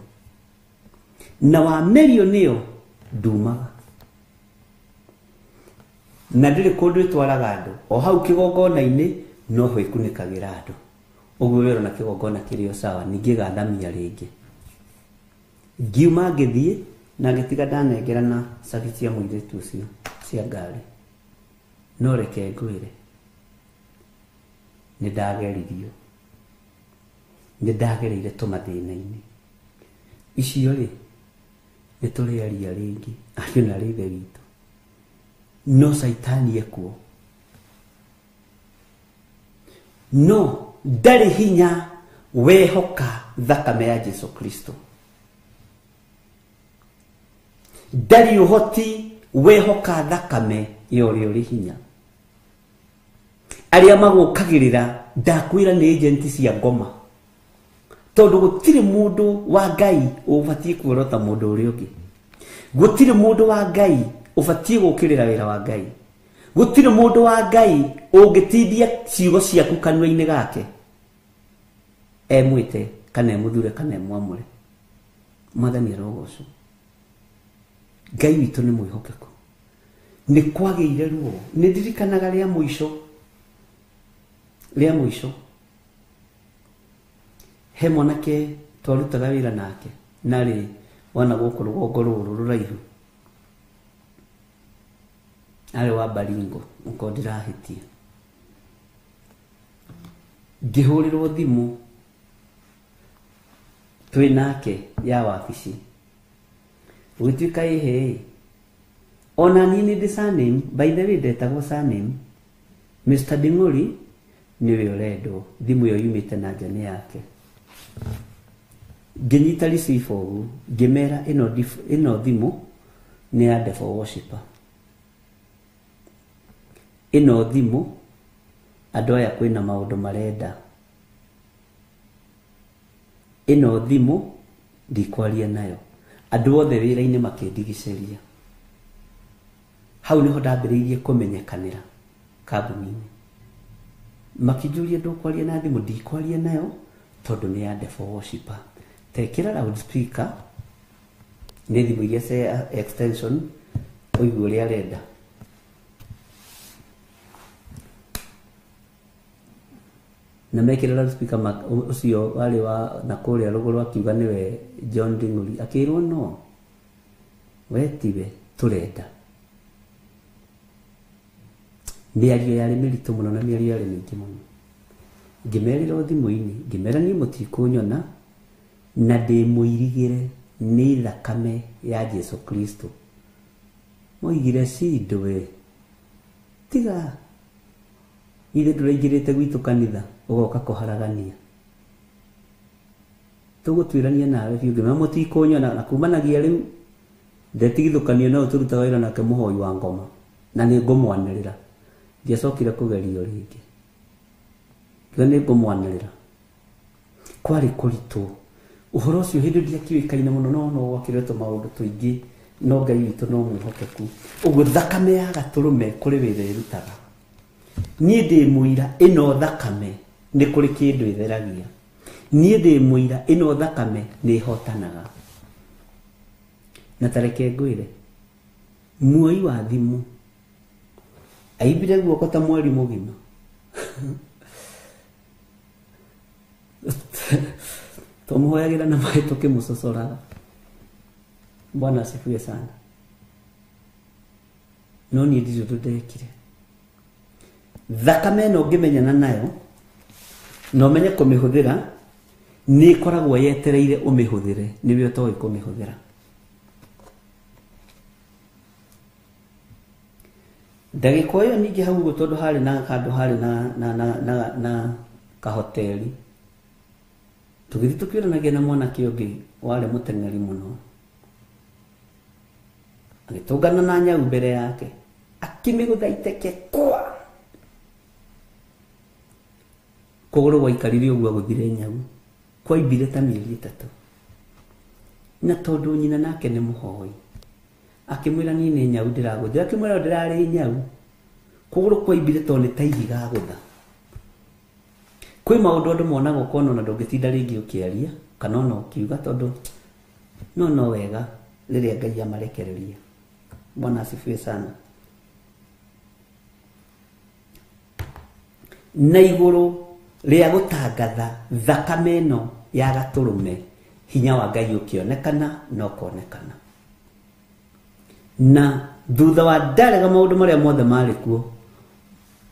Na wamerio nĩyo ndumaga. Na ndĩrĩ kũndũ ĩtwaraga andũ. O hau kĩgongona-inĩ no ho ĩkunĩkagĩra andũ. Ũguo wĩra na kĩgongona kĩrĩ o sawa ningĩ ĩgathamia rĩngĩ. Ngiuma ngĩthiĩ na ngĩtiga ndanengerana cabi cia mũirĩtu ũcio cia ngari. No reke ngwĩre nĩ ndageririo. Nĩ ndagereire tũmathĩna-inĩ. Icio rĩ nĩ tũrĩaria rĩngĩ ariũ na arĩ ithe witũ. No caitani ekuo. No ndarĩ hinya wehoka thakame ya Jesu Kristo. Ndarĩ ũhoti wehoka thakame ya ũrĩa ũrĩ hinya. Arĩa magũkagĩrĩra ndakwĩra nĩ agent cia ngoma. Tondũ gũtirĩ mũndũ wa Ngai ũbatiĩ kuorota mũndũ ũrĩa ũngĩ. Gũtirĩ mũndũ wa Ngai ũbatiĩ gũkĩrĩra wĩra wa Ngai. Gũtirĩ mũndũ wa Ngai ũngĩtindia ciugo ciaku kanua-inĩ gake emwĩte kana emũthure kana emwamũre. Mwathani arogocwo. Ngai witũ nĩ mwĩhokeku. Nĩ kwagĩire ruo. Nĩ ndirikanaga rĩa mũico. Rĩa mũico. He mwanake twarutaga wĩra nake narĩ wana gũkũ rũgongo rũrũ rũraihu. Arĩ wa Baringo, ũkorwo ndĩrahĩtia. Ngĩhũrĩrwo thimũ twĩ nake ya wabici. Gũgĩtuĩka ĩhĩ ona niĩ nĩ ndĩ surname, by the way ndetagwo surname. Mr. Ding'ori nĩwe ũrendwo. Thimũ ĩyo yumĩte na nja nĩ yake. Ngĩnyita receiver ũguo ngĩmera ĩno thimũ nĩ ya devil worshipper. Ĩno thimũ andũ aya kwĩna maũndũ marenda. Ĩno thimũ ndikwaria nayo. Andũ othe wĩra-inĩ makĩndigicĩria. Hau nĩho ndambĩrĩirie kũmenyekanĩra kambuni-inĩ. Makĩnjũria ndũkwaria na thimũ, ndikwaria nayo tondũ nĩ ya devil worshipper. Tekĩra loudspeaker nĩ thimũ iria cia extension ũigue ũrĩa arenda. Na mekĩra loudspeaker ũcio warĩ wa na kũrĩa rũgũrũ akiuga nĩwe John Ding'ori. Akĩrwo no we tiwe tũrenda. Mĩario yarĩ mĩritũ mũno na mĩario yarĩ mĩingĩ mũno. Ngĩmerĩra o thimũ-inĩ, ngĩmera niĩ mũtikũnyona na ndĩmũirigĩre nĩ thakame ya Jesu Kristo. Moigire cindwe tiga ithe ndũraingĩrĩte gwitũ kanitha ũgoka kũharagania, tũgũtuĩrania nawe biũ. Ngĩmera mũtikũnyona, na kumanagia rĩu ndetigithũkanio no tũrutaga wĩra nake mũhoi wa ngoma na nĩ ngũmwanĩrĩra. Ndiacokire kũgerio rĩngĩ, ngiuga nĩ ngũmwanĩrĩra. Kwarĩ kũritũ ũhoro ũcio hĩndĩ ndiakĩũĩkaine mũno, no no gwakĩretwo maũndũ tũingĩ, no Ngai witũ no mwĩhokeku. Ũguo thakame ya gatũrũme kũrĩ wĩra ĩrutaga. Niĩ ndĩ mũira ĩno thakame nĩ kũrĩ kĩndũ ĩtheragia. Niĩ ndĩ mũira ĩno thakame nĩ ĩhotanaga. Na tareke ngwĩre, muoi wa thimũ aimbire guoko ta mweri mũgima. Tũmũhoyagĩra na maĩ tũkĩmũcocoraga. Bwana asifiwe sana. No niĩ ndirĩ ũndũ ndekire. Thakame ĩno ũngĩmenyana nayo na ũmenye kũmĩhũthĩra, nĩ ĩkoragwo yetereire ũmĩhũthĩre, nĩwe ũtoĩ kũmĩhũthĩra. Ndagĩka ĩyo ningĩ hau ũguo, tondũ harĩ na handũ harĩ na kahoteri, tũgĩthiĩ tũkĩũranagia na mwanake ũngĩ warĩ mũteng'eri mũno, agĩtũngana na nyau mbere yake, akĩmĩgũtha iteke kwa kũgũrũ gwaikarire ũguo agũthire nyau, kwaimbire ta mĩeri 3. Na tondũ nyina nake nĩ mũhoi, akĩmwĩra niĩ nĩ nyau ndĩragũthira, akĩmwĩra ndĩrarĩ nyau. Kũgũrũ kwaimbire tondũ nĩ ta ihiga agũtha. Kwĩ maũndũ andũ monaga ũkona ona ndũngĩtinda rĩngĩ ũkĩaria kana ona ũkiuga, tondũ no wega rĩrĩa Ngai amarekereria. Bwana asifiwe sana. Na igũrũ rĩa gũtangatha thakame ĩno ya gatũrũme, hinya wa Ngai ũkĩonekana na ũkonekana. Na thutha wa ndarega maũndũ marĩa mothe marĩ kuo,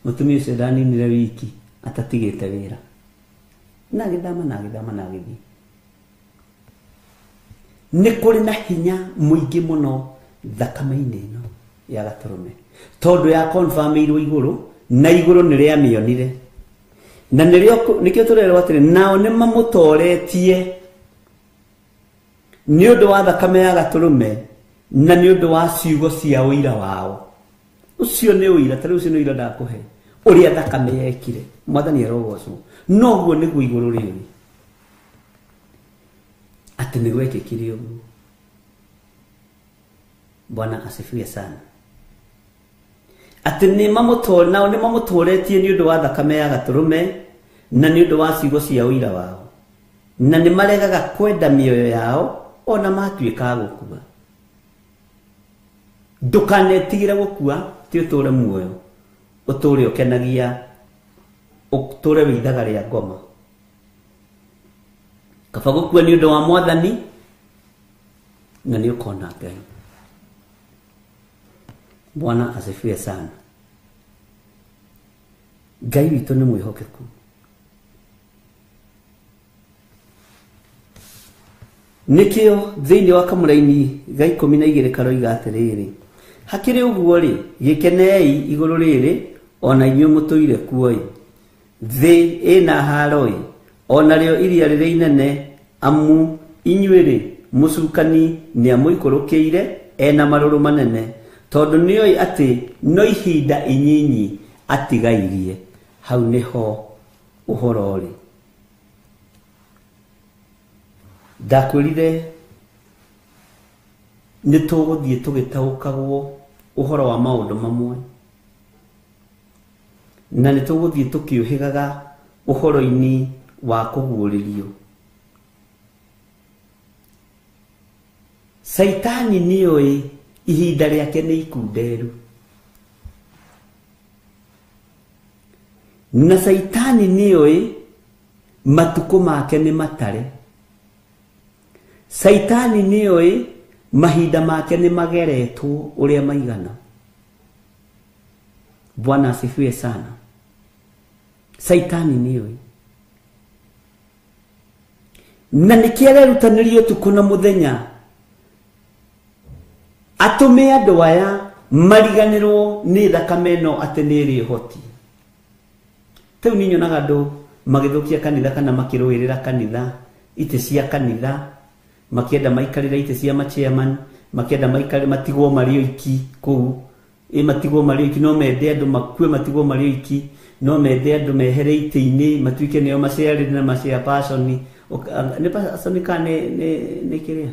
mũtumia ũcio ndaninire wiki atatigĩte wĩra, na agĩthama na agĩthama na agĩthiĩ. Nĩ kũrĩ na hinya mũingĩ mũno thakame-inĩ ĩno ya gatũrũme, tondũ ya confirmĩirwo igũrũ, na igũrũ nĩ rĩamĩonire. Na nĩkĩo tũrerwo atĩrĩ, nao nĩ mamũtoretie nĩ ũndũ wa thakame ya gatũrũme na nĩ ũndũ wa ciugo cia ũira wao. Ũcio nĩ ũira, ta rĩu ũcio nĩ ũira ndakũhe ũrĩa thakame yekire. Mwathani arogocwo. Noguo nĩguo igũrũ rĩrĩ atĩ nĩ gwekĩkire ũguo. Bwana asifiwe sana. Atĩ nao nĩ mamũtoretie nĩ ũndũ wa thakame ya gatũrũme na nĩ ũndũ wa ciugo cia ũira wao, na nĩ maregaga kwenda mĩoyo yao ona matuĩka a gũkua. Ndũkanetigĩre gũkua, ti ũtũre muoyo, ũtũre ũkenagia, ũtũre wĩ ithaga rĩa ngoma. Kaba gũkua nĩ ũndũ wa Mwathani na nĩ ũkona Ngai. Bwana asifiwe sana. Ngai witũ nĩ mwĩhokeku. Nĩkĩo thĩinĩ wa kamũraini ga 12 karoiga atĩrĩrĩ, hakĩrĩ ũguo rĩ, gĩkenei igũrũ rĩrĩ ona inyuĩ mũtũire kuo-ĩ, thĩ ĩna haro-ĩ, ona rĩo iria rĩrĩ inene, amu inyuĩ rĩ, mũcukani nĩamũikũrũkĩire ena marũrũ manene, tondũ nĩoĩ atĩ no ihinda inyinyi atigairie. Hau nĩho ũhoro ũrĩ. Ndakwĩrire nĩ tũgũthiĩ tũgĩtaũkagwo ũhoro wa maũndũ mamwe, na nĩ tũgũthiĩ tũkĩũhĩgaga ũhoro-inĩ wa kũguũrĩrio. Caitani nĩoĩ ihinda rĩake nĩ ikunderu, na Caitani nĩoĩ matukũ make nĩ matare. Caitani nĩoĩ mahinda make nĩ mageretwo ũrĩa maigana. Bwana asifiwe sana. Saitani nĩoĩ na nĩkĩo arerutanĩria ũtukũ na mũthenya atũme andũ aya mariganĩrwo nĩ thakame ĩno atĩ nĩ ĩrĩ ũhoti. Rĩu niĩ nyonaga andũ magĩthũkia kanitha kana makĩrũĩrĩra kanitha, itĩ cia kanitha, makĩenda maikarĩre itĩ cia machairman, makĩenda maikare matigwo marĩ oiki kũu, ĩ matigwo marĩ oiki, no mende andũ makue matigwo marĩ oiki, no mende andũ mehere itĩ-inĩ matuĩke nĩo maciarĩre na machairperson, nĩ person kana nĩ kĩrĩa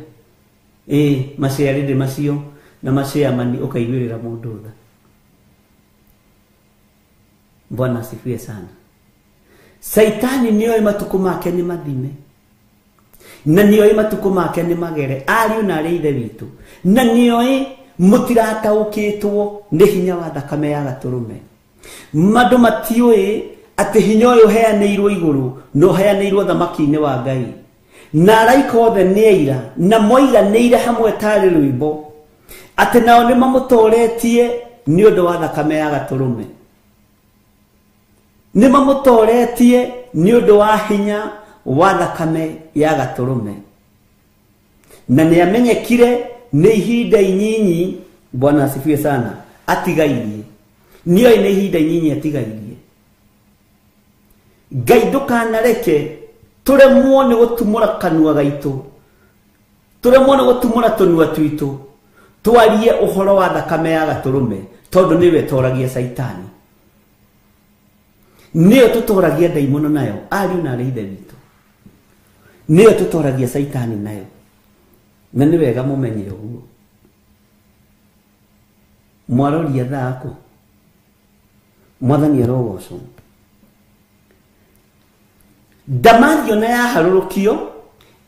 ĩ maciarĩre macio na machairman, ũkaiguĩrĩra mũndũ tha. Bwana asifiwe sana. Saitani nĩoĩ matukũ make nĩ mathime na nĩoĩ matukũ make nĩ magere, ariũ na arĩa ithe witũ, na nĩoĩ mũtirataũkĩtwo nĩ hinya wa thakame ya gatũrũme. Mandũ matiũĩ atĩ hinya ũyũ ũheanĩirwo igũrũ na ũheanĩirwo thamaki-inĩ wa Ngai, na araika othe nĩ aira na moiganĩire hamwe tarĩ rwĩmbo atĩ nao nĩ mamũtoretie nĩ ũndũ wa thakame ya gatũrũme, nĩ mamũtoretie nĩ ũndũ wa hinya wa thakame ya gatũrũme, na nĩ amenyekire nĩ ihinda inyinyi. Bwana asifiwe sana. Atigairie, nĩoĩ nĩ ihinda inyinyi atigairie. Ngai ndũkanareke tũremwo nĩ gũtumũra kanua gaitũ, tũremwo nĩ gũtumũra tũnua twitũ twarie ũhoro wa thakame ya gatũrũme, tondũ nĩwe ĩtoragia Saitani, nĩyo tũtoragia ndaimono nayo, ariũ na arĩa ithe witũ, nĩyo tũtoragia Saitani nayo. Na nĩ wega mũmenye ũguo. Mwaroria thaa kũ? Mwathani arogocwo. Ndamathio na yaharũrũkio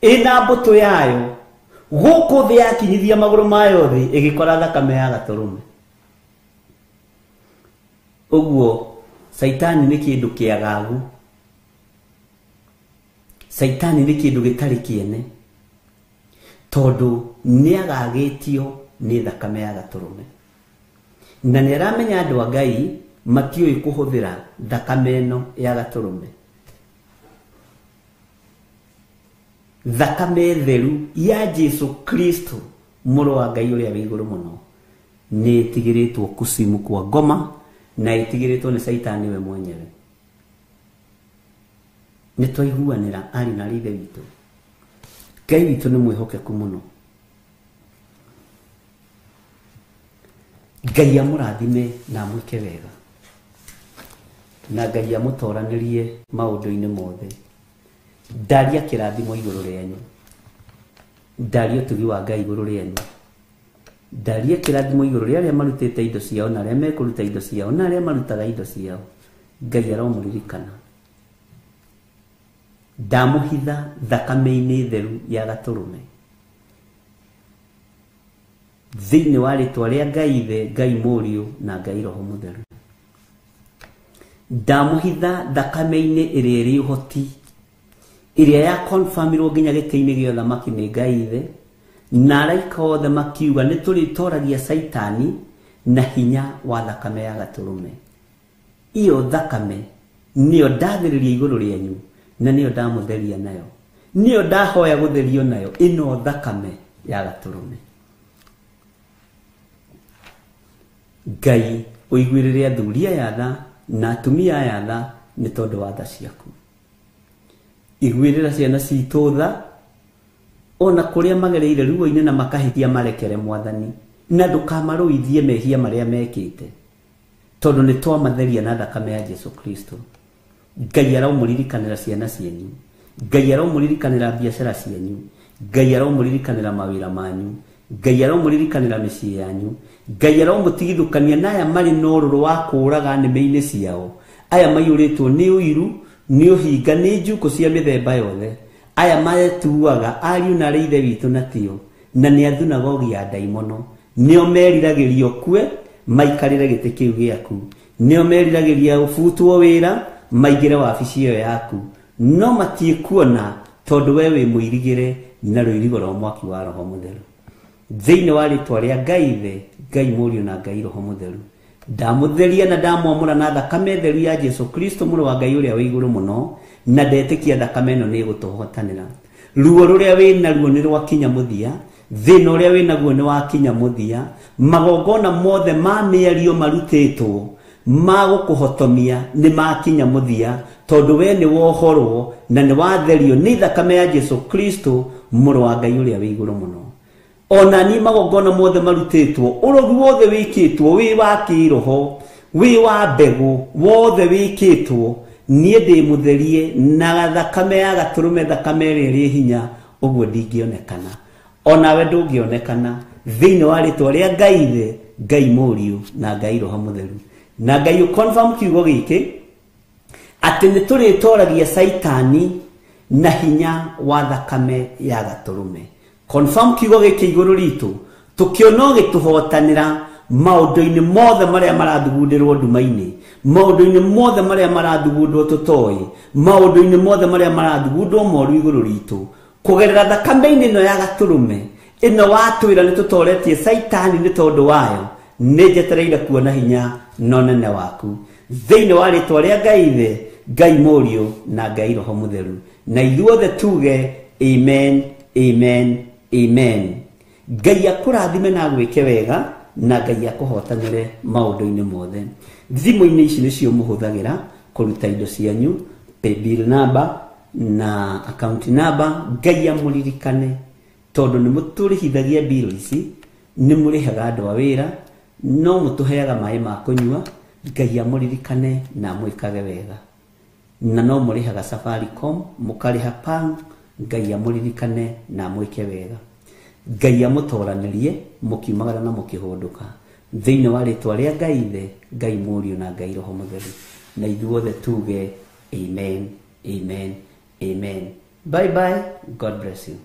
ĩna mbũtũ yayo gũkũ thĩ yakinyithia magũrũ mayo thĩ ĩgĩkora thakame ya gatũrũme. Ũguo Saitani nĩ kĩndũ kĩagagu, Saitani nĩ kĩndũ gĩtarĩ kĩene, tondũ nĩ agagĩtio nĩ thakame ya gatũrũme, na nĩ aramenya andũ a Ngai matiũĩ kũhũthĩra thakame ĩno ya gatũrũme, thakame theru ya Jesu Kristo mũrũ wa Ngai ũrĩa wĩ igũrũ mũno, nĩ ĩtigĩrĩtwo kucimu kwa ngoma na ĩtigĩrĩtwo nĩ Saitani we mwenyewe. Nĩ twaiguanĩra ariũ na arĩa ithe witũ. Ngai witũ nĩ mwĩhokeku mũno. Ngai amũrathime na amwĩke wega, na Ngai amũtoranĩrie maũndũ-inĩ mothe. Ndaria kĩrathimo igũrũ rĩanyu, ndaria ũtugi wa Ngai igũrũ rĩanyu, ndaria kĩrathimo igũrũ rĩa arĩa marutĩte indo ciao na arĩa mekũruta indo ciao na arĩa marutaga indo ciao. Ngai aromũririkana. Ndamũhitha thakame-inĩ theru ya gatũrũme, thĩinĩ wa rĩtwa rĩa Ngai Ithe, Ngai Mũriũ na Ngai Roho Mũtheru. Ndamũhitha thakame-inĩ ĩrĩa ĩrĩ ũhoti, ĩrĩa ya confirmirwo nginya gĩtĩ-inĩ gĩa ũthamaki nĩ Ngai Ithe, na araika othe makiuga nĩ tũrĩtoragia Saitani na hinya wa thakame ya gatũrũme. Iyo thakame nĩyo ndathĩrĩria igũrũ rĩanyu, na nĩyo ndamũtheria nayo, nĩyo ndahoya gũtherio nayo, ĩno thakame ya gatũrũme. Ngai ũiguĩrĩre athuri aya tha na atumia aya tha nĩ tondũ wa tha ciaku. Iguĩrĩra ciana citũ tha, ona kũrĩa magereire ruo-inĩ na makahĩtia marekere Mwathani, na ndũkamarũithie mehia marĩa mekĩte, tondũ nĩ twamatheria na thakame ya Jesu Kristo. Ngai aromũririkanĩra ciana cianyu, Ngai aromũririkanĩra biacara cianyu, Ngai aromũririkanĩra mawĩra manyu, Ngai aromũririkanĩra mĩciĩ yanyu, Ngai aromũtigithũkania na aya marĩ na ũrũrũ wa kũũraga nĩmĩ-inĩ ciao, aya maiyũrĩtwo nĩ ũiru, nĩ ũhinga, nĩ njukũ cia mĩthemba yothe, aya metuaga ariũ na arĩa ithe witũ na tio, na nĩ athunagogi ya ndaimono, nĩo meriragĩria ũkue maikarĩre gĩtĩ kĩu gĩaku, nĩo meriragĩria ũbutwo wĩra maingĩre wabici ĩyo yaku, no matiĩkuona tondũ we wĩ mũirigĩre na rũirigo rwa mwaki wa Roho Mũtheru. Thĩinĩ wa rĩtwa rĩa Ngai Ithe, Ngai Mũriũ na Ngai Roho Mũtheru, Ndamutheria na ndamwamũra na thakame theru ya Jesu Kristo mũrũ wa Ngai ũrĩa wĩ igũrũ mũno, na ndetĩkia thakame ĩno nĩ ĩgũtũhotanĩra. Ruo rũrĩa wĩ naruo nĩ rwakinya mũthia, thĩna ũrĩa wĩ naguo nĩ wakinya mũthia, magongona mothe ma mĩario marutĩtwo ma gũkũhotomia nĩ makinya mũthia, tondũ we nĩ wohorwo na nĩ watherio nĩ thakame ya Jesu Kristo mũrũ wa Ngai ũrĩa wĩ igũrũ mũno. Ona ni magongona mothe marutĩtwo, ũrogi wothe wĩkĩtwo wĩ wa kĩroho, wĩ wa mbegũ, wothe wĩkĩtwo, niĩ ndĩ mũtherie na thakame ya gatũrũme, thakame ĩrĩa ĩrĩ hinya, ũguo ndingĩonekana. Onawe ndũngĩonekana thĩinĩ wa rĩtwa rĩa Ngai Ithe, Ngai Mũriũ na Ngai Roho Mũtheru. Na Ngai ũconfirm kiugo gĩkĩ atĩ nĩ tũrĩtoragia Caitani na hinya wa thakame ya gatũrũme. Confirm kiugo gĩkĩ igũrũ ritũ, tũkĩona ũgĩtũhotanĩra maũndũ-inĩ mothe marĩa marathugundĩrwo nduma-inĩ, maũndũ-inĩ mothe marĩa marathugundwo tũtoĩ, maũndũ-inĩ mothe marĩa marathugundwo moru igũrũ ritũ, kũgerera thakame-inĩ ĩno ya gatũrũme ĩno watwĩra nĩ tũtoretie Caitani nĩ tondũ wayo, nĩ njetereire kuona hinya na ũnene waku thĩinĩ wa rĩtwa rĩa Ngai Ithe, Ngai Mũriũ na Ngai Roho Mũtheru. Na ithuothe tuge amen, amen, amen. Ngai akũrathime na agwĩke wega, na Ngai akũhotanĩre maũndũ-inĩ mothe. Thimũ-inĩ ici nĩcio mũhũthagĩra kũruta indo cianyu, paybill number na account number. Ngai amũririkane, tondũ nĩ mũtũrĩhithagia bill ici, nĩ mũrĩhaga andũ a wĩra, no mũtũheaga maĩ ma kũnyua. Ngai amũririkane na amwĩkage wega. Na no mũrĩhaga Safaricom, mũkarĩha Pang, Ngai amũririkane na amwĩke wega. Ngai amũtoranĩrie mũkiumagara na mũkĩhũndũka thĩinĩ wa rĩtwa rĩa Ngai Ithe, Ngai Mũriũ na Ngai Roho Mũtheru. Na ithuothe tuge amen, amen, amen. Bye bye. God bless you.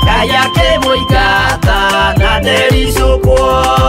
Kaya ke moigata na dericukwo.